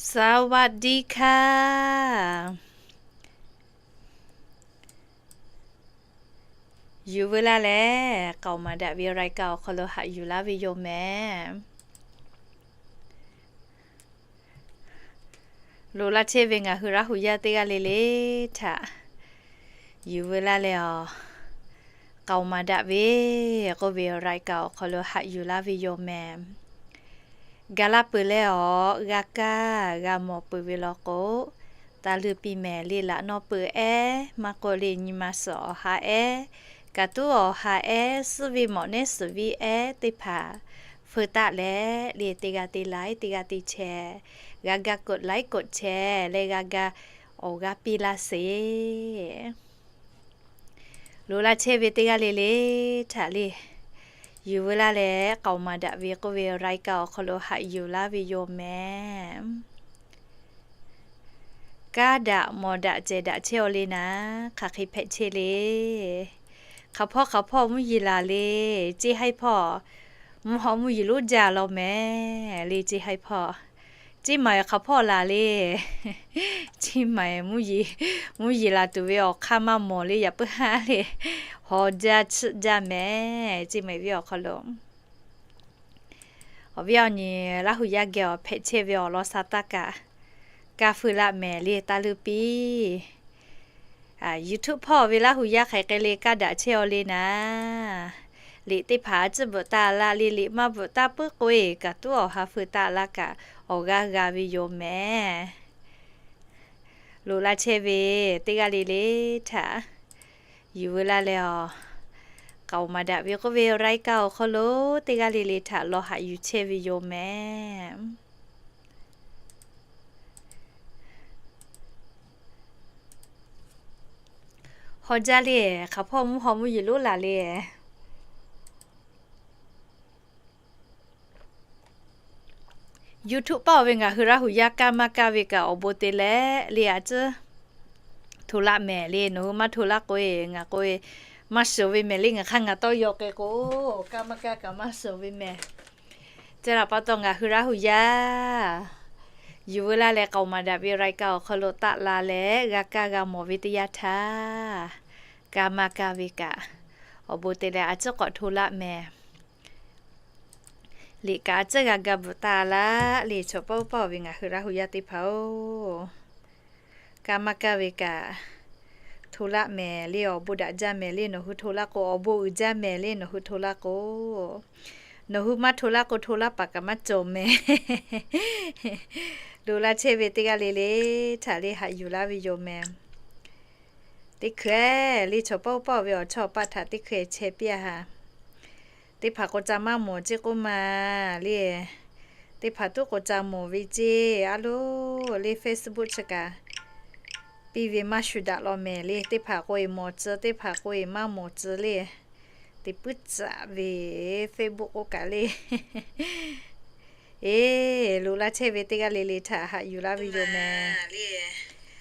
สวัสดีค่ะ Yuˬ veu laˇ leh, k'aoˍ maˍ daꞈ ve รายการ awˬ hk'aw lo haꞈ yuˬ laˇ ve yoˬ mehˍ. Loꞈ la chehˇ ve ngaˬ hui Laˇ huˍ yaˇ teˇ g'aˇ le le htaꞈ yuˬ veu laˇ leh awˬ, k'aoˍ maˍ daꞈ ve k'oˆ ve รายการ awˬ hk'aw lo haꞈ yuˬ laˇ ve yoˬ mehˍ. Gaˬ la peuˬ leh awˬ, g'a kaˇ g'a mawˬ peuˬ ve law k'o, taˇ leuˇ piˇ mehˍ le. Laꞈ nawˇ peuˬ ehˉ, maˇ k'oˆ le nyi ma suhˍ awˬ ha ehˉ, kaꞈ tuˉ awˬ ha ehˉ, suhˉ ve mawꞈ nehˉ suhˍ viˉ ehˉ teˇ hpaˍ feu taˆ leh le, teˇ g'aˇ te laiˉ teˇ g'aˇ te chehˇ, g'a ga กดไลค์ กดแชร์ leh g'a ga awˬ g'aˇ piˇ laˇ sheˍ. Loꞈ la chehˇ ve teˇ g'aˇ le le htaꞈ le, yuˬ veu laˇ leh k'aoˍ maˍ daꞈ ve k'oˆ ve รายการ awˬ hk'aw lo haꞈ yuˬ laˇ ve yoˬ mehˍ. Kaˇ daꞈ mawˬ daꞈ cehˬ daꞈ chehˇ aw le naˍ, hk'aˬ hk'e hpehꞈ chehˇ le. Hk'aˬ hpawˇ hk'aˬ hpawˇ mvuhˇ yeˬ laˬ le, ceˇ haiˉ hpawˇ mvuhˇ haw mvuhˇ yeˬ lonˉ jaˇ law mehˍ le. Ceˇ haiˉ hpawˇ, ceˇ maˬ hk'aˬ hpawˇ laˬ le. Ceˇ maˬ mvuhˇ yeˬ laˬ tuˬ ve awˬ hk'aˇ maˇ mawˬ le, yaꞈ puiˉ haˉ le. Haw jaˇ tsuhˆ jaˇ mehˍ, ceˇ maˬ ve awˬ hk'aw lo. Awˬ viˉ awˬ nyi Laˇ huˍ yaˇ geh awˬ hpehꞈ chehˇ ve awˬ lawn sha taˇ kaꞈ, kaˇ feu laˆ mehˍ le, taˇ leuˇ piˇ. YouTube hpawˇ ve Laˇ huˍ yaˇ hk'aˬ hk'e le kaˇ daꞈ chehˇ aw le naˍ, liꞈ teˇ hpaˍ a ciˉ bvuhꞈ taˍ laˇ le. Liꞈ maˇ bvuhꞈ taˇ puiˉ k'oˆ e kaꞈ, tuˉ awˬ ha feu taˆ laˇ kaꞈ, awˬ g'aˇ g'a ve yoˬ mehˍ. Loꞈ la chehˇ ve teˇ g'aˇ le le htaꞈ yuˬ veu laˇ leh awˬ, k'aoˍ maˍ daꞈ ve k'oˆ ve รายการ awˬ hk'aw lo teˇ g'aˇ le le htaꞈ lawˬ haꞈ yuˬ chehˇ ve yoˬ mehˍ. Haw jaˇ le, hk'aˬ hpawˇ mvuhˇ haw mvuhˇ yeˬ lonˉ laˬ le. YouTube paˇ ve ngaˬ hui Laˇ huˍ yaˇ kaˇ maˇ kaˇ ve kaꞈ awˬ bon te leh le, a ciˉ hto laˆ mehˍ le. Nawˬ hui maˇ hto laˆ k'o e, ngaˬ k'o e maˇ shiˍ ve mehˍ le. Ngaˬ hk'aˇ ngaˬ tawˇ yaw k'ai k'o, kaˇ maˇ kaˇ kaꞈ maˇ shiˍ ve mehˍ. Chi htaꞈ pa taw ngaˬ hui Laˇ huˍ yaˇ yuˬ veu laˇ leh k'aoˍ maˍ daꞈ ve รายการ awˬ hk'aw lo taˆ la leh g'a kaˇ g'a mawˬ ve teˇ yanˇ htaˇ, kaˇ maˇ kaˇ ve kaꞈ awˬ bon te leh a ciˉ k'awꞈ hto laˆ mehˍ. Liꞈ kaꞈ a ciˉ g'a ga bvuhꞈ taˍ laˇ le, chaw paˇ oˇ paˇ ve ngaˬ hui Laˇ huˍ yaˇ teˇ hpaˍ-oˬ. Kaˇ maˇ kaˇ ve kaꞈ hto laˆ mehˍ le, awˬ bon daꞈ jaˇ mehˍ le. Nawˬ hui hto laˆ k'o awˬ bon uiˍ jaˇ mehˍ le. Nawˬ hui hto laˆ k'o, nawˬ hui maˇ hto laˆ k'o hto laˆ paˍ kaꞈ maˇ cawˬ mehˍ. Loꞈ la chehˇ ve teˇ g'aˇ le le htaꞈ le haꞈ yuˬ laˇ ve yoˬ mehˍ. Teˇ hkui le chaw paˇ oˇ paˇ ve awˬ chawˇ awˬ paˆ htaꞈ teˇ hkui chehˇ piˇ-a haꞈ. Teˇ hpaˍ k'o ca maˇ mawˬ ceˇ k'oˆ ma le. Teˇ hpaˍ tuˉ k'o ca mawˬ ve ceˇ. A loˬ le Facebook chi kaꞈ piˇ ve maˇ shuˍ daꞈ law mehˍ le. Teˇ hpaˍ k'o e mawˬ tcuh, teˇ hpaˍ k'o e maˇ mawˬ tcuh le. Teˇ puiˉ tcuhꞈ ve Facebook k'oˆ kaꞈ le. Eˬ, loꞈ la chehˇ ve teˇ g'aˇ le le htaꞈ haꞈ yuˬ laˇ ve yoˬ mehˍ.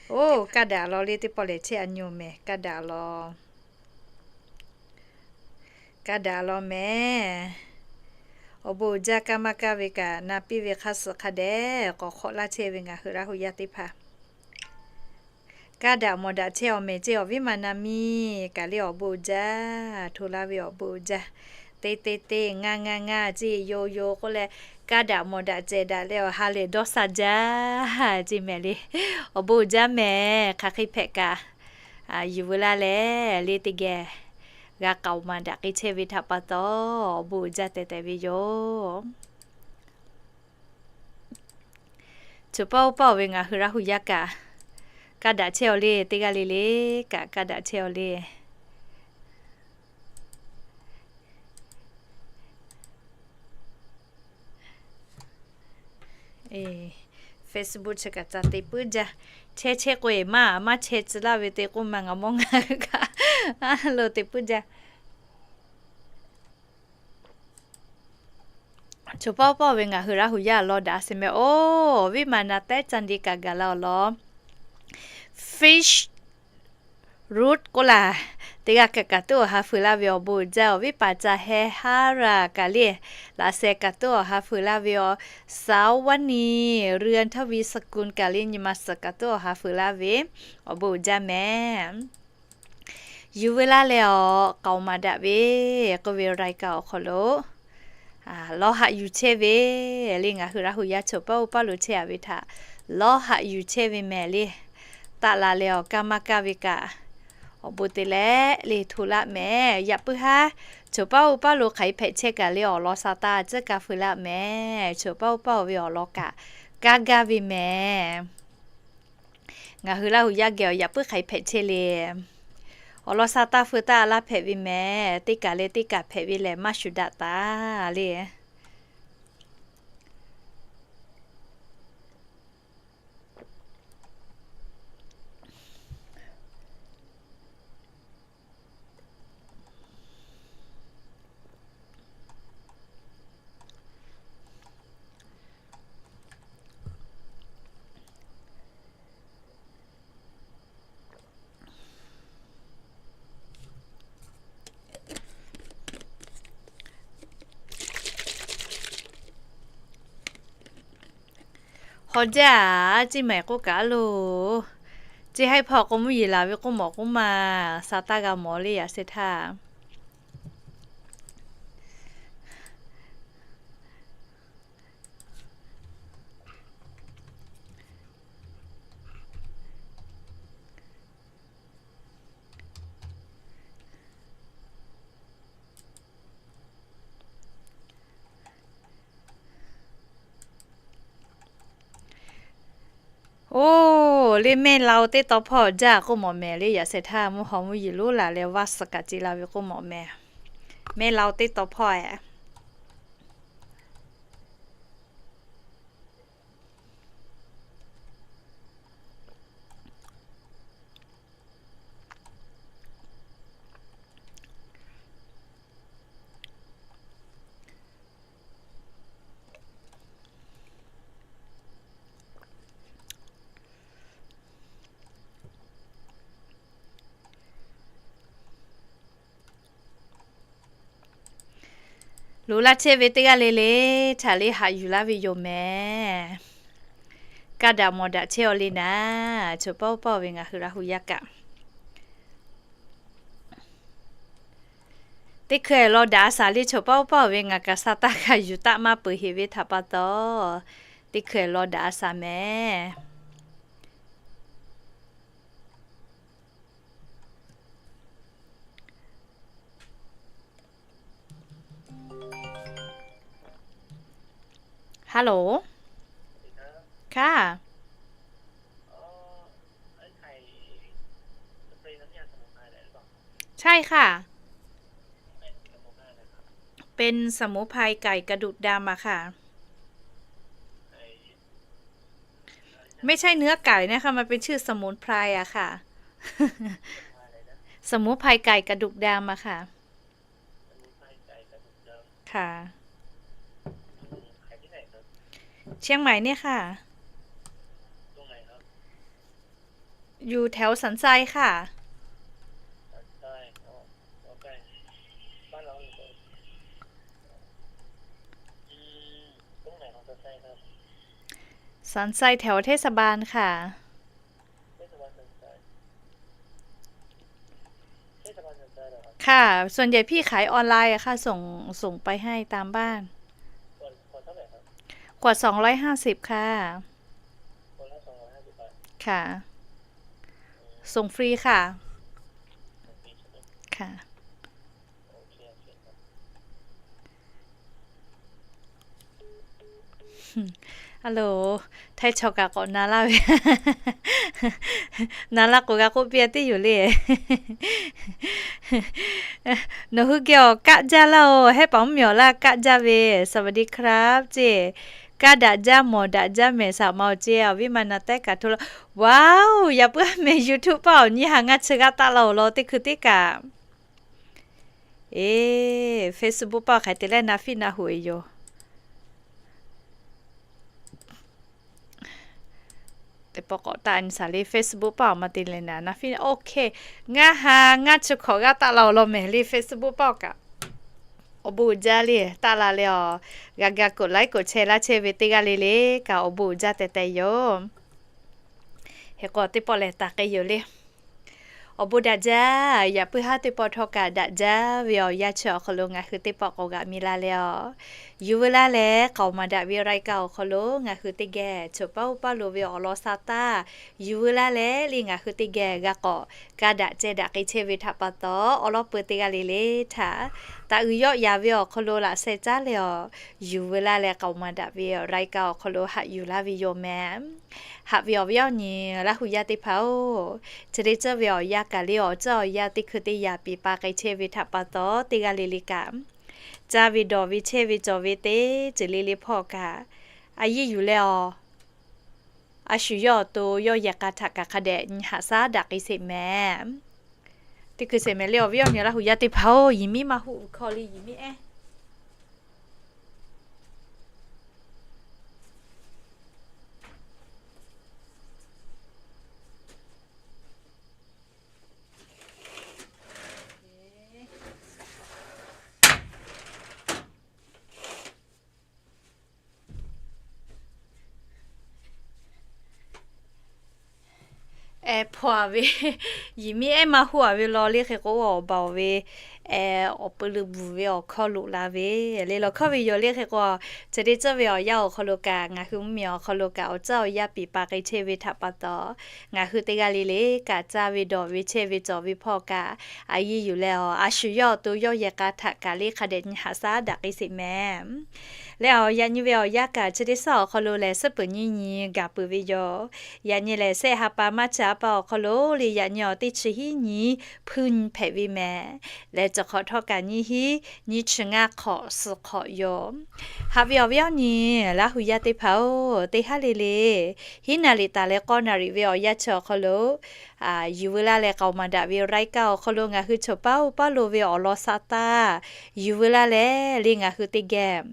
Oˇ, kaˇ daꞈ law le, teˇ pawˆ lehˬ chehˇ a nyi-oˬ mehˍ, kaˇ daꞈ law. Kaˇ daꞈ law mehˍ. Awˬ bon uiˍ jaˇ, kaˇ maˇ kaˇ ve kaꞈ na piˇ ve hk'a suhˍ hk'a dehꞈ k'awꞈ hk'awꞈ laˇ chehˇ ve ngaˬ hui Laˇ huˍ yaˇ teˇ hpaˍ. Kaˇ daꞈ mawˬ daꞈ chehˇ awˬ mehˍ ceˇ awˬ viˉ ma na miˇ kaꞈ le awˬ bon uiˍ jaˇ, hto laˇ ve awˬ bon uiˍ jaˇ. Te te te, ngaˇ ngaˇ ngaˇ, ceˇ yo yo k'oˆ leh, kaˇ daꞈ mawˬ daꞈ cehˬ daꞈ leh awˬ ha lehˬ dawˇ sha jaˇ ceˇ mehˍ le. Awˬ bon uiˍ jaˇ mehˍ, hk'aˬ hk'e hpehꞈ kaꞈ yuˬ veu laˇ leh le teˇ geh g'a k'aoˍ maˍ daꞈ k'ai chehˇ ve htaꞈ pa taw, awˬ bon uiˍ jaˇ tehꞈ tehꞈ ve yoˬ. Chaw paˇ oˇ paˇ ve ngaˬ hui Laˇ huˍ yaˇ kaꞈ kaˇ daꞈ chehˇ aw le, teˇ g'aˇ le le kaꞈ kaˇ daꞈ chehˇ aw le. Facebook chi kaꞈ ca te puiˉ jaˇ. Chehˇ chehˇ k'o e maˇ maˇ chehˇ tcuh laˇ ve te k'oˆ ma, ngaˬ mawˇ ngaˬ hui kaꞈ a lo te puiˉ jaˇ. Chaw paˇ paˇ ve ngaˬ hui Laˇ huˍ yaˇ law daꞈ sheˍ mehˍ. Oˇ, viˉ ma na tehˉ ca nde kaꞈ gaˬ la awˬ lawn. Fish root k'oˆ laˬ, Teˇ g'aˇ kaꞈ kaꞈ tuˉ awˬ ha feu laˇ ve awˬ bon uiˍ jaˇ, awˬ viˉ paˍ ca heh haˉ raˬ kaꞈ le, laꞈ sheh kaꞈ tuˉ awˬ ha feu laˇ ve awˬ, สาววรรณี เรือนทวีสกุล kaꞈ le, nyi ma suhˍ kaꞈ tuˉ awˬ ha feu laˇ ve awˬ bon uiˍ jaˇ mehˍ. Yuˬ veu laˇ leh awˬ k'aoˍ maˍ daꞈ ve k'oˆ ve รายการ awˬ hk'aw lo lawˇ haꞈ yuˬ chehˇ ve le. Ngaˬ hui Laˇ hu yaˇ choˬ paˉ oˇ paˉ lo chehˇ a ve htaꞈ lawˇ haꞈ yuˬ chehˇ ve mehˍ le. Taˆ la leh awˬ kaˇ maˇ kaˇ ve kaꞈ awˬ bon te leh le hto laˇ mehˍ. Yaꞈ puiˉ haˉ choˬ paˉ oˇ paˉ lo hk'aˬ hk'e hpehꞈ chehˇ kaꞈ le awˬ lawn sa taˇ tcuhˉ ka feu laˇ mehˍ. Choˬ paˉ oˇ paˉ oˬ ve awˬ lawn kaꞈ kaˇ gaˇ ve mehˍ. Ngaˬ hui Laˇ hu yaˇ geh awˬ yaꞈ puiˉ hk'aˬ hk'e hpehꞈ chehˇ le. Awˬ lawn sa taˇ feu taˇ laˇ hpehꞈ ve mehˍ. Teˇ kaˬ leh teˇ kaˬ hpehꞈ ve lehˬ maˇ shuˍ daꞈ taˍ le. Hawˬ jaˇ, ceˇ maˬ k'oˆ kaꞈ loˬ. Ceˇ haiˉ hpawˇ k'o mvuhˇ yeˬ laˬ ve k'oˆ mawˬ k'oˆ ma, sa taˇ g'a mawˬ le yaꞈ sheh htaˇ. Oˇ, le mehˆ la-o teˇ taw hpawˇ jaˇ k'oˆ mawˬ mehˍ le yaꞈ sheh htaˇ. Mvuhˇ haw mvuhˇ yeˬ loˉ laˬ leh vaˇ suhˍ kaꞈ ce la ve k'oˆ mawˬ mehˍ. Mehˆ la-o teˇ taw hpawˇ-e. Loꞈ laˇ chehˇ ve teˇ g'aˇ le le htaꞈ le haꞈ yuˬ laˇ ve yoˬ mehˍ. Kaˇ daꞈ mawˬ daꞈ chehˇ-aw le naˍ, choˬ paˉ oˇ paˉ-oˬ ve ngaˬ hui Laˇ hu yaˇ kaꞈ. Teˇ hkui-e law daꞈ a shaˍ le, choˬ paˉ oˇ paˉ-oˬ ve ngaˬ kaꞈ sa taˇ kaꞈ yuˬ taˆ maˇ peuˬ heꞈ ve htaꞈ pa taw, teˇ hkui-e law daꞈ a shaˍ mehˍ. Hello. Kaˇ. Hello. ใช่ค่ะ เป็นสมุนไพรไก่กระดูกดำอะค่ะ ไม่ใช่เนื้อไก่นะคะ มันเป็นชื่อสมุนไพรอะค่ะ สมุนไพรไก่กระดูกดำอะค่ะ ค่ะ เชียงใหม่เนี่ยค่ะ อยู่แถวสันทรายค่ะ สันทรายแถวเทศบาลค่ะ ค่ะ ส่วนใหญ่พี่ขายออนไลน์อะค่ะ ส่ง ส่งไปให้ตามบ้าน ขวดสองร้อยห้าสิบค่ะ ค่ะ ส่งฟรีค่ะ ค่ะ Hello, htaiˇ chaw kaꞈ k'awꞈ na laˇ ve, na laˇ k'o g'a k'oˆ piˇ a teˇ yoˬ le. Nawˬ hui geh awˬ kaˆ jaˇ laˇ-oˬ, hehˉ paˍ mvuhˇmiˬ awˬ laˇ kaˆ jaˇ ve, สวัสดีครับ ceˇ. Kaˇ daꞈ jaˇ mawˬ daꞈ jaˇ mehˍ, saꞈ ma awˬ ceˇ, awˬ viˉ ma na tehˉ kaꞈ hto laˇ. Wow, yaꞈ puiˉ meh YouTube paˇ awˬ nyi ha ngaˇ chi g'aˇ taˆ laˇ-oˬ law teˇ hkui teˇ kaꞈ. Eˬ, Facebook paˇ hk'aˬ hk'e te leh na fiˇ na hoꞈ e yoˬ. Teˇ pawˆ k'awꞈ taˆ nyi shaˍ le, Facebook paˆ awˬ ma te leh naˍ naˍ fiˉ. OK, ngaˇ ha ngaˇ chi hkawꞈ g'aˇ taˆ la awˬ lawn mehˍ le, Facebook paˆ awˬ kaꞈ awˬ bon uiˍ jaˇ le taˆ la leh awˬ, g'a ga กดไลค์ กดแชร์ laˇ chehˇ ve teˇ g'aˇ le le kaꞈ awˬ bon uiˍ jaˇ teh teh yoˬ. Hk'e k'o teˇ pawˆ lehˬ taˍ k'ai yoˬ le. Awˬ bon daꞈ jaˇ, yaꞈ puiˉ haˉ teˇ pawˆ htawˇ kaꞈ daꞈ jaˇ ve awˬ yanˇ chi awˬ hk'aw lo ngaˬ hui teˇ pawˆ k'awꞈ g'aꞈ mi la leh awˬ, yuˬ veu laˇ leh k'aoˍ maˍ daꞈ ve รายการ awˬ hk'aw lo ngaˬ hui teˇ geh choˬ paˉ oˇ paˉ lo ve awˬ lawn sha taˇ yuˬ veu laˇ leh le ngaˬ hui teˇ geh g'a k'awꞈ ka daꞈ ceh daꞈ k'ai chehˇ ve htaꞈ pa taw, awˬ lawn peu teˇ g'aˇ le le htaꞈ taꞈ uiˍ yawˆ yaˍ ve awˬ hk'aw lo laꞈ sheh caˉ leh awˬ, yuˬ veu laˇ leh k'aoˍ maˍ daꞈ ve รายการ awˬ hk'aw lo haꞈ yuˬ laˇ ve yoˬ mehˍ. Haꞈ ve awˬ viˉ awˬ nyi Laˇ hu yaˇ teˇ hpaˍ-oˬ, chi teˇ ceuˬ ve awˬ yanˇ kaꞈ le awˬ ceuˬ awˬ yanˇ teˇ hkui teˇ yanˇ piˍ pa k'ai chehˇ ve htaꞈ pa taw, teˇ g'aˇ le le kaꞈ caˇ ve dawˬ ve chehˇ ve cawˬ ve teˇ ceuˬ le le hpawˇ kaꞈ a yiˇ yuˬ leh awˬ, a shu yawˇ awˬ to yawˇ yehˬ k'a htaꞈ kaꞈ hk'a dehꞈ nyi haꞈ shaˉ daꞈ k'ai sheˍ mehˍ. Teˇ hkui sheˍ mehˍ le awˬ viˉ awˬ nyi Laˇ hu yaˇ teˇ hpaˍ-oˬ, yehˬ miˉ maˇ huˆ hkawˇ le yehˬ miˉ ehˉ ehˉ hpawˇ a ve, yehˬ miˉ ehˉ maˇ huˆ a ve law le hk'e k'o, awˬ baˬ ve, awˬ peu leuˬ bvuhˬ ve awˬ hkawˇ loꞈ la ve le lawˬ hkawˇ ve yoˬ le hk'e k'o, chi teˇ ceuˬ ve awˬ yanˇ awˬ hk'aw lo kaꞈ ngaˬ hui mvuhˇmiˬ awˬ hk'aw lo kaꞈ awˬ ceuˬ awˬ yanˇ piˍ pa k'ai chehˇ ve htaꞈ pa taw, ngaˬ hui teˇ g'aˇ le le kaꞈ caˇ ve dawˬ ve chehˇ ve cawˬ ve hpawˇ kaꞈ a yiˇ yuˬ leh awˬ, a shu yawˇ awˬ to yawˇ yehˬ k'a htaꞈ kaꞈ le hk'a dehꞈ nyi haꞈ shaˉ daꞈ k'ai sheˍ mehˍ. Leh awˬ, yaꞈ nyi ve awˬ yanˇ kaꞈ chi teˇ suhˉ awˬ hk'aw lo lehˬ suhˉ peuˬ nyiˇ nyi gaˬ peuˬ ve yoˬ. Yaꞈ nyi lehˬ shehˆ ha pa March ha pa awˬ hk'aw lo le yaꞈ nyi awˬ teˇ chi hiˉ nyi hpuiˇ nyi hpehꞈ ve mehˍ. Leh cawˬ hk'awꞈ htawˇ kaꞈ nyiˇ hiˉ nyiˇ chi ngaˇ hk'awꞈ suhˍ hk'awꞈ yoˬ. Haꞈ ve awˬ viˉ awˬ nyi Laˇ hu yaˇ teˇ hpaˍ-oˬ, teˇ haˉ le le hiˉ naˍ riˍ taˍ leh k'awˇ naˍ riˍ ve awˬ yanˇ chi awˬ hk'aw lo yuˬ veu laˇ leh k'aoˍ maˍ daꞈ ve รายการ awˬ hk'aw lo ngaˬ hui choˬ paˉ oˇ paˉ lo ve awˬ lawn sha taˇ yuˬ veu laˇ leh le ngaˬ hui teˇ geh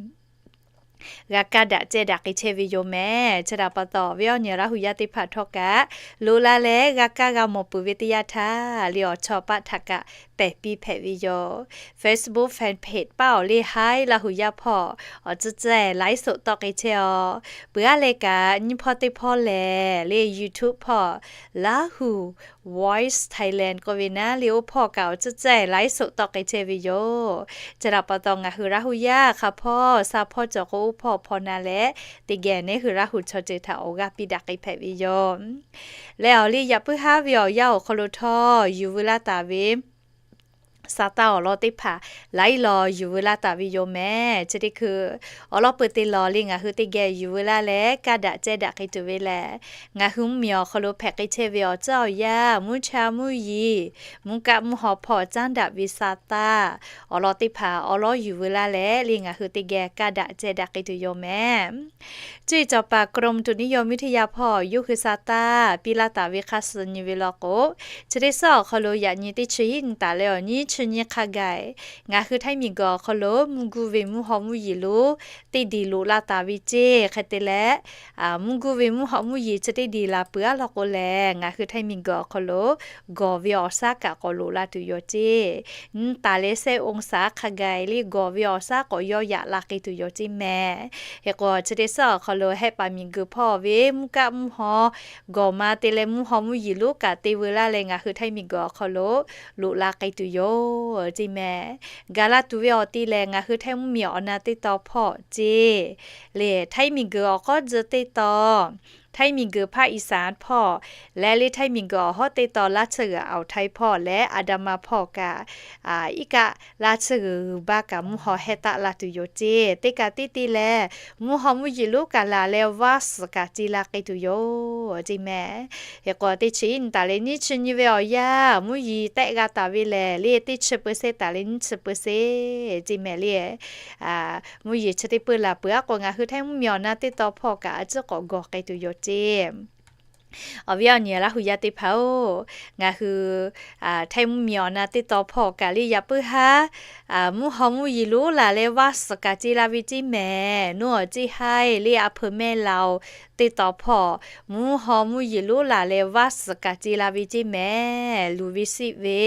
g'a kaˇ daꞈ ceh daꞈ k'ai chehˇ ve yoˬ mehˍ. Chi htaꞈ pa taw, awˬ viˉ awˬ nyi Laˇ hu yaˇ teˇ hpaˍ htawˇ kaꞈ loꞈ la leh g'a kaˇ g'a mawˬ peuˬ ve teˇ yanˇ htaˇ le awˬ chaw paˆ htaꞈ kaꞈ pehˬ piˇ hpehꞈ ve yoˬ. Facebook fan page paˆ awˬ le haiˉ Laˇ hu yaˇ hpawˇ awˬ tcuhˇ tcuhˇ ไลฟ์สด tawˆ k'ai chehˇ-aw. Peuˬ aˉ leh kaꞈ nyiˇ hpawˇ teˇ hpawˇ lehˬ le YouTube hpawˇ Laˇ hu Voice Thailand k'oˆ ve naˉ le oˇ hpawˇ kaꞈ awˬ tcuhˇ tcuhˇ ไลฟ์สด tawˆ k'ai chehˇ ve yoˬ. Chi htaꞈ pa taw ngaˬ hui Laˇ hu yaˇ hk'a hpawˇ sha hpawˇ cawˬ k'o oˇ hpawˇ hpawˇ na leh teˇ geh neˉ hui Laˇ hu chaw ceuˬ htaꞈ awˬ g'aˇ piˇ daꞈ k'ai hpehꞈ ve yoˬ. Leh awˬ le yaꞈ puiˉ haˉ ve awˬ yanˇ awˬ hk'aw lo htawˇ yuˬ veu laˇ taˍ ve sha taˇ awˬ lawn teˇ hpaˍ laiˉ law yuˬ veu laˇ taˍ ve yoˬ mehˍ. Chi teˇ hkui awˬ lawn peu te law le ngaˬ hui teˇ geh yuˬ veu laˇ leh kaˇ daꞈ ceh daꞈ k'ai tuˬ ve lehˬ, ngaˬ hui mvuhˇmiˬ awˬ hk'aw lo hpehꞈ k'ai chehˇ ve awˬ tcuhˇ awˬ yanˇ mvuhˇ cha mvuhˇ yeˬ mvuhˇ kaˆ mvuhˇ haw hpawˇ caˉ daꞈ ve sha taˇ awˬ lawn teˇ hpaˍ awˬ lawn yuˬ veu laˇ leh le ngaˬ hui teˇ geh kaˇ daꞈ ceh daꞈ k'ai tuˬ yoˬ mehˍ. Cuˇ yiˍ cawˬ paˍ กรมอุตุนิยมวิทยา hpawˇ yawˇ hui sha taˇ piˇ laˇ taˍ ve hk'a suh nyi ve law k'o, chi teˇ suhˉ awˬ hk'aw lo yaꞈ nyi teˇ chi hiˉ nyi taˍ leh awˬ nyiˇ chi nyi hk'a gaˬ ngaˬ hui htaiˇ miˬ guiˬ awˬ hk'aw lo mvuhˇ guˇ ve mvuhˇ haw mvuhˇ yeˬ lonˉ teˇ diˬ loꞈ la taˍ ve ceˇ. Hk'e te leh, mvuhˇ guˇ ve mvuhˇ haw mvuhˇ yeˬ chi teˇ diˬ laˬ peuˬ aˉ law k'o lehˬ, ngaˬ hui htaiˇ miˬ guiˬ awˬ hk'aw lo gawˬ ve awˬ shaˉ kaꞈ k'awꞈ loꞈ la tuˬ yoˬ ceˇ. Nyi taˍ leh shehˆ องศา hk'a gaˬ le gawˬ ve awˬ shaˉ k'awꞈ yawˇ yaꞈ la k'ai tuˬ yoˬ ceˇ mehˍ. Hk'e k'o chi teˇ suhˉ awˬ hk'aw lo hehˆ paˍ miˬ guiˬ hpawˇ ve mvuhˇ kaˆ mvuhˇ haw gawˬ ma te leh mvuhˇ haw mvuhˇ yeˬ lonˉ kaꞈ te veu laˇ leh ngaˬ hui htaiˇ miˬ guiˬ awˬ hk'aw lo loꞈ la k'ai tuˬ yoˬ ceˇ mehˍ. Gaˬ la tuˬ ve awˬ ti lehˬ, ngaˬ hui htaiˇ mvuhˇmiˬ awˬ na teˇ taw hpawˇ ceˇ, le htaiˇ miˬ guiˬ awˬ k'awˉ tcuh teˇ taw htaiˇ miˬ guiˬ ภาคอีสาน hpawˇ leh le htaiˇ miˬ guiˬ awˬ hawˉ teˇ taw Laˇ tsuhˇ g'uiˬ อ่าวไทย hpawˇ leh อันดามัน hpawˇ kaꞈ iˉ kaˆ Laˇ tsuhˇ g'uiˬ g'uiˬ baˇ kaꞈ mvuhˇ haw heh taˆ la tuˬ yoˬ ceˇ. Teˇ kaꞈ tiˉ te leh mvuhˇ haw mvuhˇ yeˬ lonˉ kaꞈ laˬ leh vaˇ suhˍ kaꞈ ce la k'ai tuˬ yoˬ ceˇ mehˍ. Hk'e k'o teˇ chi hiˉ nyi taˍ leh nyiˇ chi nyi ve awˬ yanˇ mvuhˇ yeˬ tehˆ g'a taˍ ve lehˬ le teˇ chi เปอร์เซ็นต์ taˍ leh nyiˇ chi เปอร์เซ็นต์ ceˇ mehˍ le. Mvuhˇ yeˬ chi teˇ peuˬ laˬ peuˬ aˉ k'o ngaˬ hui htaiˇ mvuhˇmiˬ awˬ na teˇ taw hpawˇ kaꞈ a ciˉ k'awꞈ gawˬ k'ai tuˬ yoˬ ceˇ. Awˬ viˉ awˬ nyi Laˇ hu yaˇ teˇ hpaˍ-oˬ, ngaˬ hui htaiˇ mvuhˇmiˬ awˬ na teˇ taw hpawˇ kaꞈ le yaꞈ puiˉ haˉ mvuhˇ haw mvuhˇ yeˬ lonˉ laˬ leh vaˇ suhˍ kaꞈ ce la ve ceˇ mehˍ. Nawˬ ceˇ haiˉ le a hpeuꞈ mehˆ la-oˬ teˇ taw hpawˇ mvuhˇ haw mvuhˇ yeˬ lonˉ laˬ leh vaˇ suhˍ kaꞈ ce la ve ceˇ mehˍ. Luˬ ve siˆ ve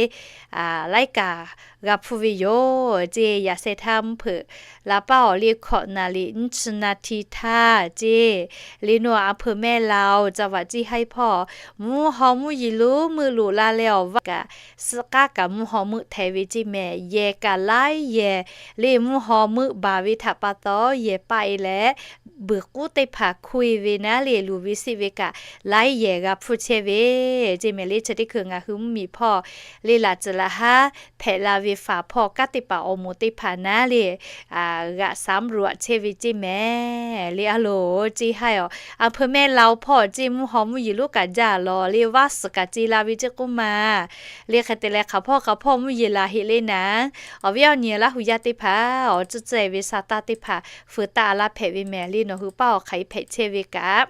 laiˉ kaꞈ g'a hpuˇ ve yoˬ ceˇ. Yaꞈ sheh htaˇ mvuhˇ hpeuꞈ la paˇ awˬ le hkawꞈ naˍ liꞈ nyiˇ chi na hti htaˇ ceˇ le nawˬ a hpeuꞈ mehˆ la-oˬ ca vaꞈ ceˇ haiˉ hpawˇ mvuhˇ haw mvuhˇ yeˬ lonˉ meuˆ loꞈ la leh awˬ vaˇ kaꞈ suhˆ k'aˉ kaꞈ mvuhˇ haw meuˆ hteh ve ceˇ mehˍ. Yehˬ kaꞈ laiˉ yehˬ le mvuhˇ haw meuˆ baˬ ve htaꞈ pa taw, yehˬ paˆ e leh buiˬ k'uˉ teˇ hpaˍ hkuˇ e ve naˉ le luˬ ve siˆ ve kaꞈ laiˉ yehˬ g'a hpuˇ chehˇ ve ceˇ mehˍ. Le chi teˇ hkui ngaˬ hui mvuhˇmiˬ hpawˇ le laꞈ tcuhˍ laꞈ haˉ hpehꞈ la ve faˍ hpawˇ kanˉ teˇ hpaˍ awˬ moˍ teˇ hpaˍ naˉ le g'aꞈ saˍ mvuhˇ ro aꞈ chehˇ ve ceˇ mehˍ. Le a loˍ ceˇ haiˉ-oˬ, a hpeuꞈ mehˆ la-oˬ hpawˇ ceˇ mvuhˇ haw mvuhˇ yeˬ lonˉ kaꞈ jaˇ lawˬ le vaˇ suhˍ kaꞈ ce la ve ceˇ k'oˆ ma. Le hk'e te leh hk'aˬ hpawˇ hk'aˬ hpawˇ mvuhˇ yeˬ laˬ heꞈ le naˉ, awˬ viˉ awˬ nyi Laˇ hu yaˇ teˇ hpaˍ awˬ tcuhˉ tcuhˉ e ve sa taˇ teˇ hpaˍ feu taˆ laˇ hpehꞈ ve mehˍ. Le nawˬ hui paˇ awˬ hk'aˬ hk'e hpehꞈ chehˇ ve kaꞈ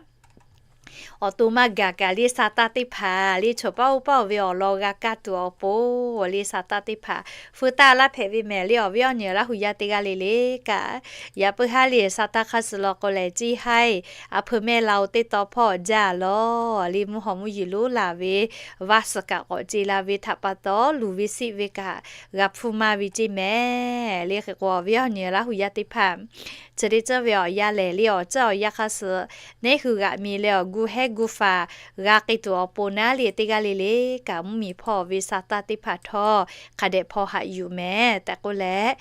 awˬ to maˇ gaˬ kaꞈ le sa taˇ teˇ hpaˍ le chaw paˇ oˇ paˇ oˬ ve awˬ lawn g'a kaˇ tuˬ awˬ pon le sa taˇ teˇ hpaˍ feu taˆ laˇ hpehꞈ ve mehˍ. Le awˬ viˉ awˬ nyi Laˇ hu yaˇ teˇ g'aˇ le le kaꞈ yaꞈ puiˉ haˉ le sa taˇ hk'aˇ suh law k'o lehˬ ceˇ haiˉ a hpeuꞈ mehˆ la-oˬ teˇ taw hpawˇ jaˇ lawˬ le mvuhˇ haw mvuhˇ yeˬ lonˉ laˬ ve vaˇ suhˍ kaꞈ k'awꞈ ce la ve htaꞈ pa taw luˬ ve siˆ ve kaꞈ g'a hpuˇ maˇ ve ceˇ mehˍ. Le hk'e k'o awˬ viˉ awˬ nyi Laˇ hu yaˇ teˇ hpaˍ chi teˇ ceuˬ ve awˬ yanˇ lehˬ le awˬ ceuˬ awˬ yanˇ hk'aˇ suh neˉ hui g'aꞈ mi leh awˬ gu hehˉ gu faˍ g'a k'ai tuˬ awˬ pon naˉ le teˇ g'aˇ le le kaꞈ mvuhˇmiˬ hpawˇ ve sa taˇ teˇ hpaˍ htawˇ hk'a dehꞈ hpaw haꞈ yuˬ mehˍ tehꞈ k'oˆ leh,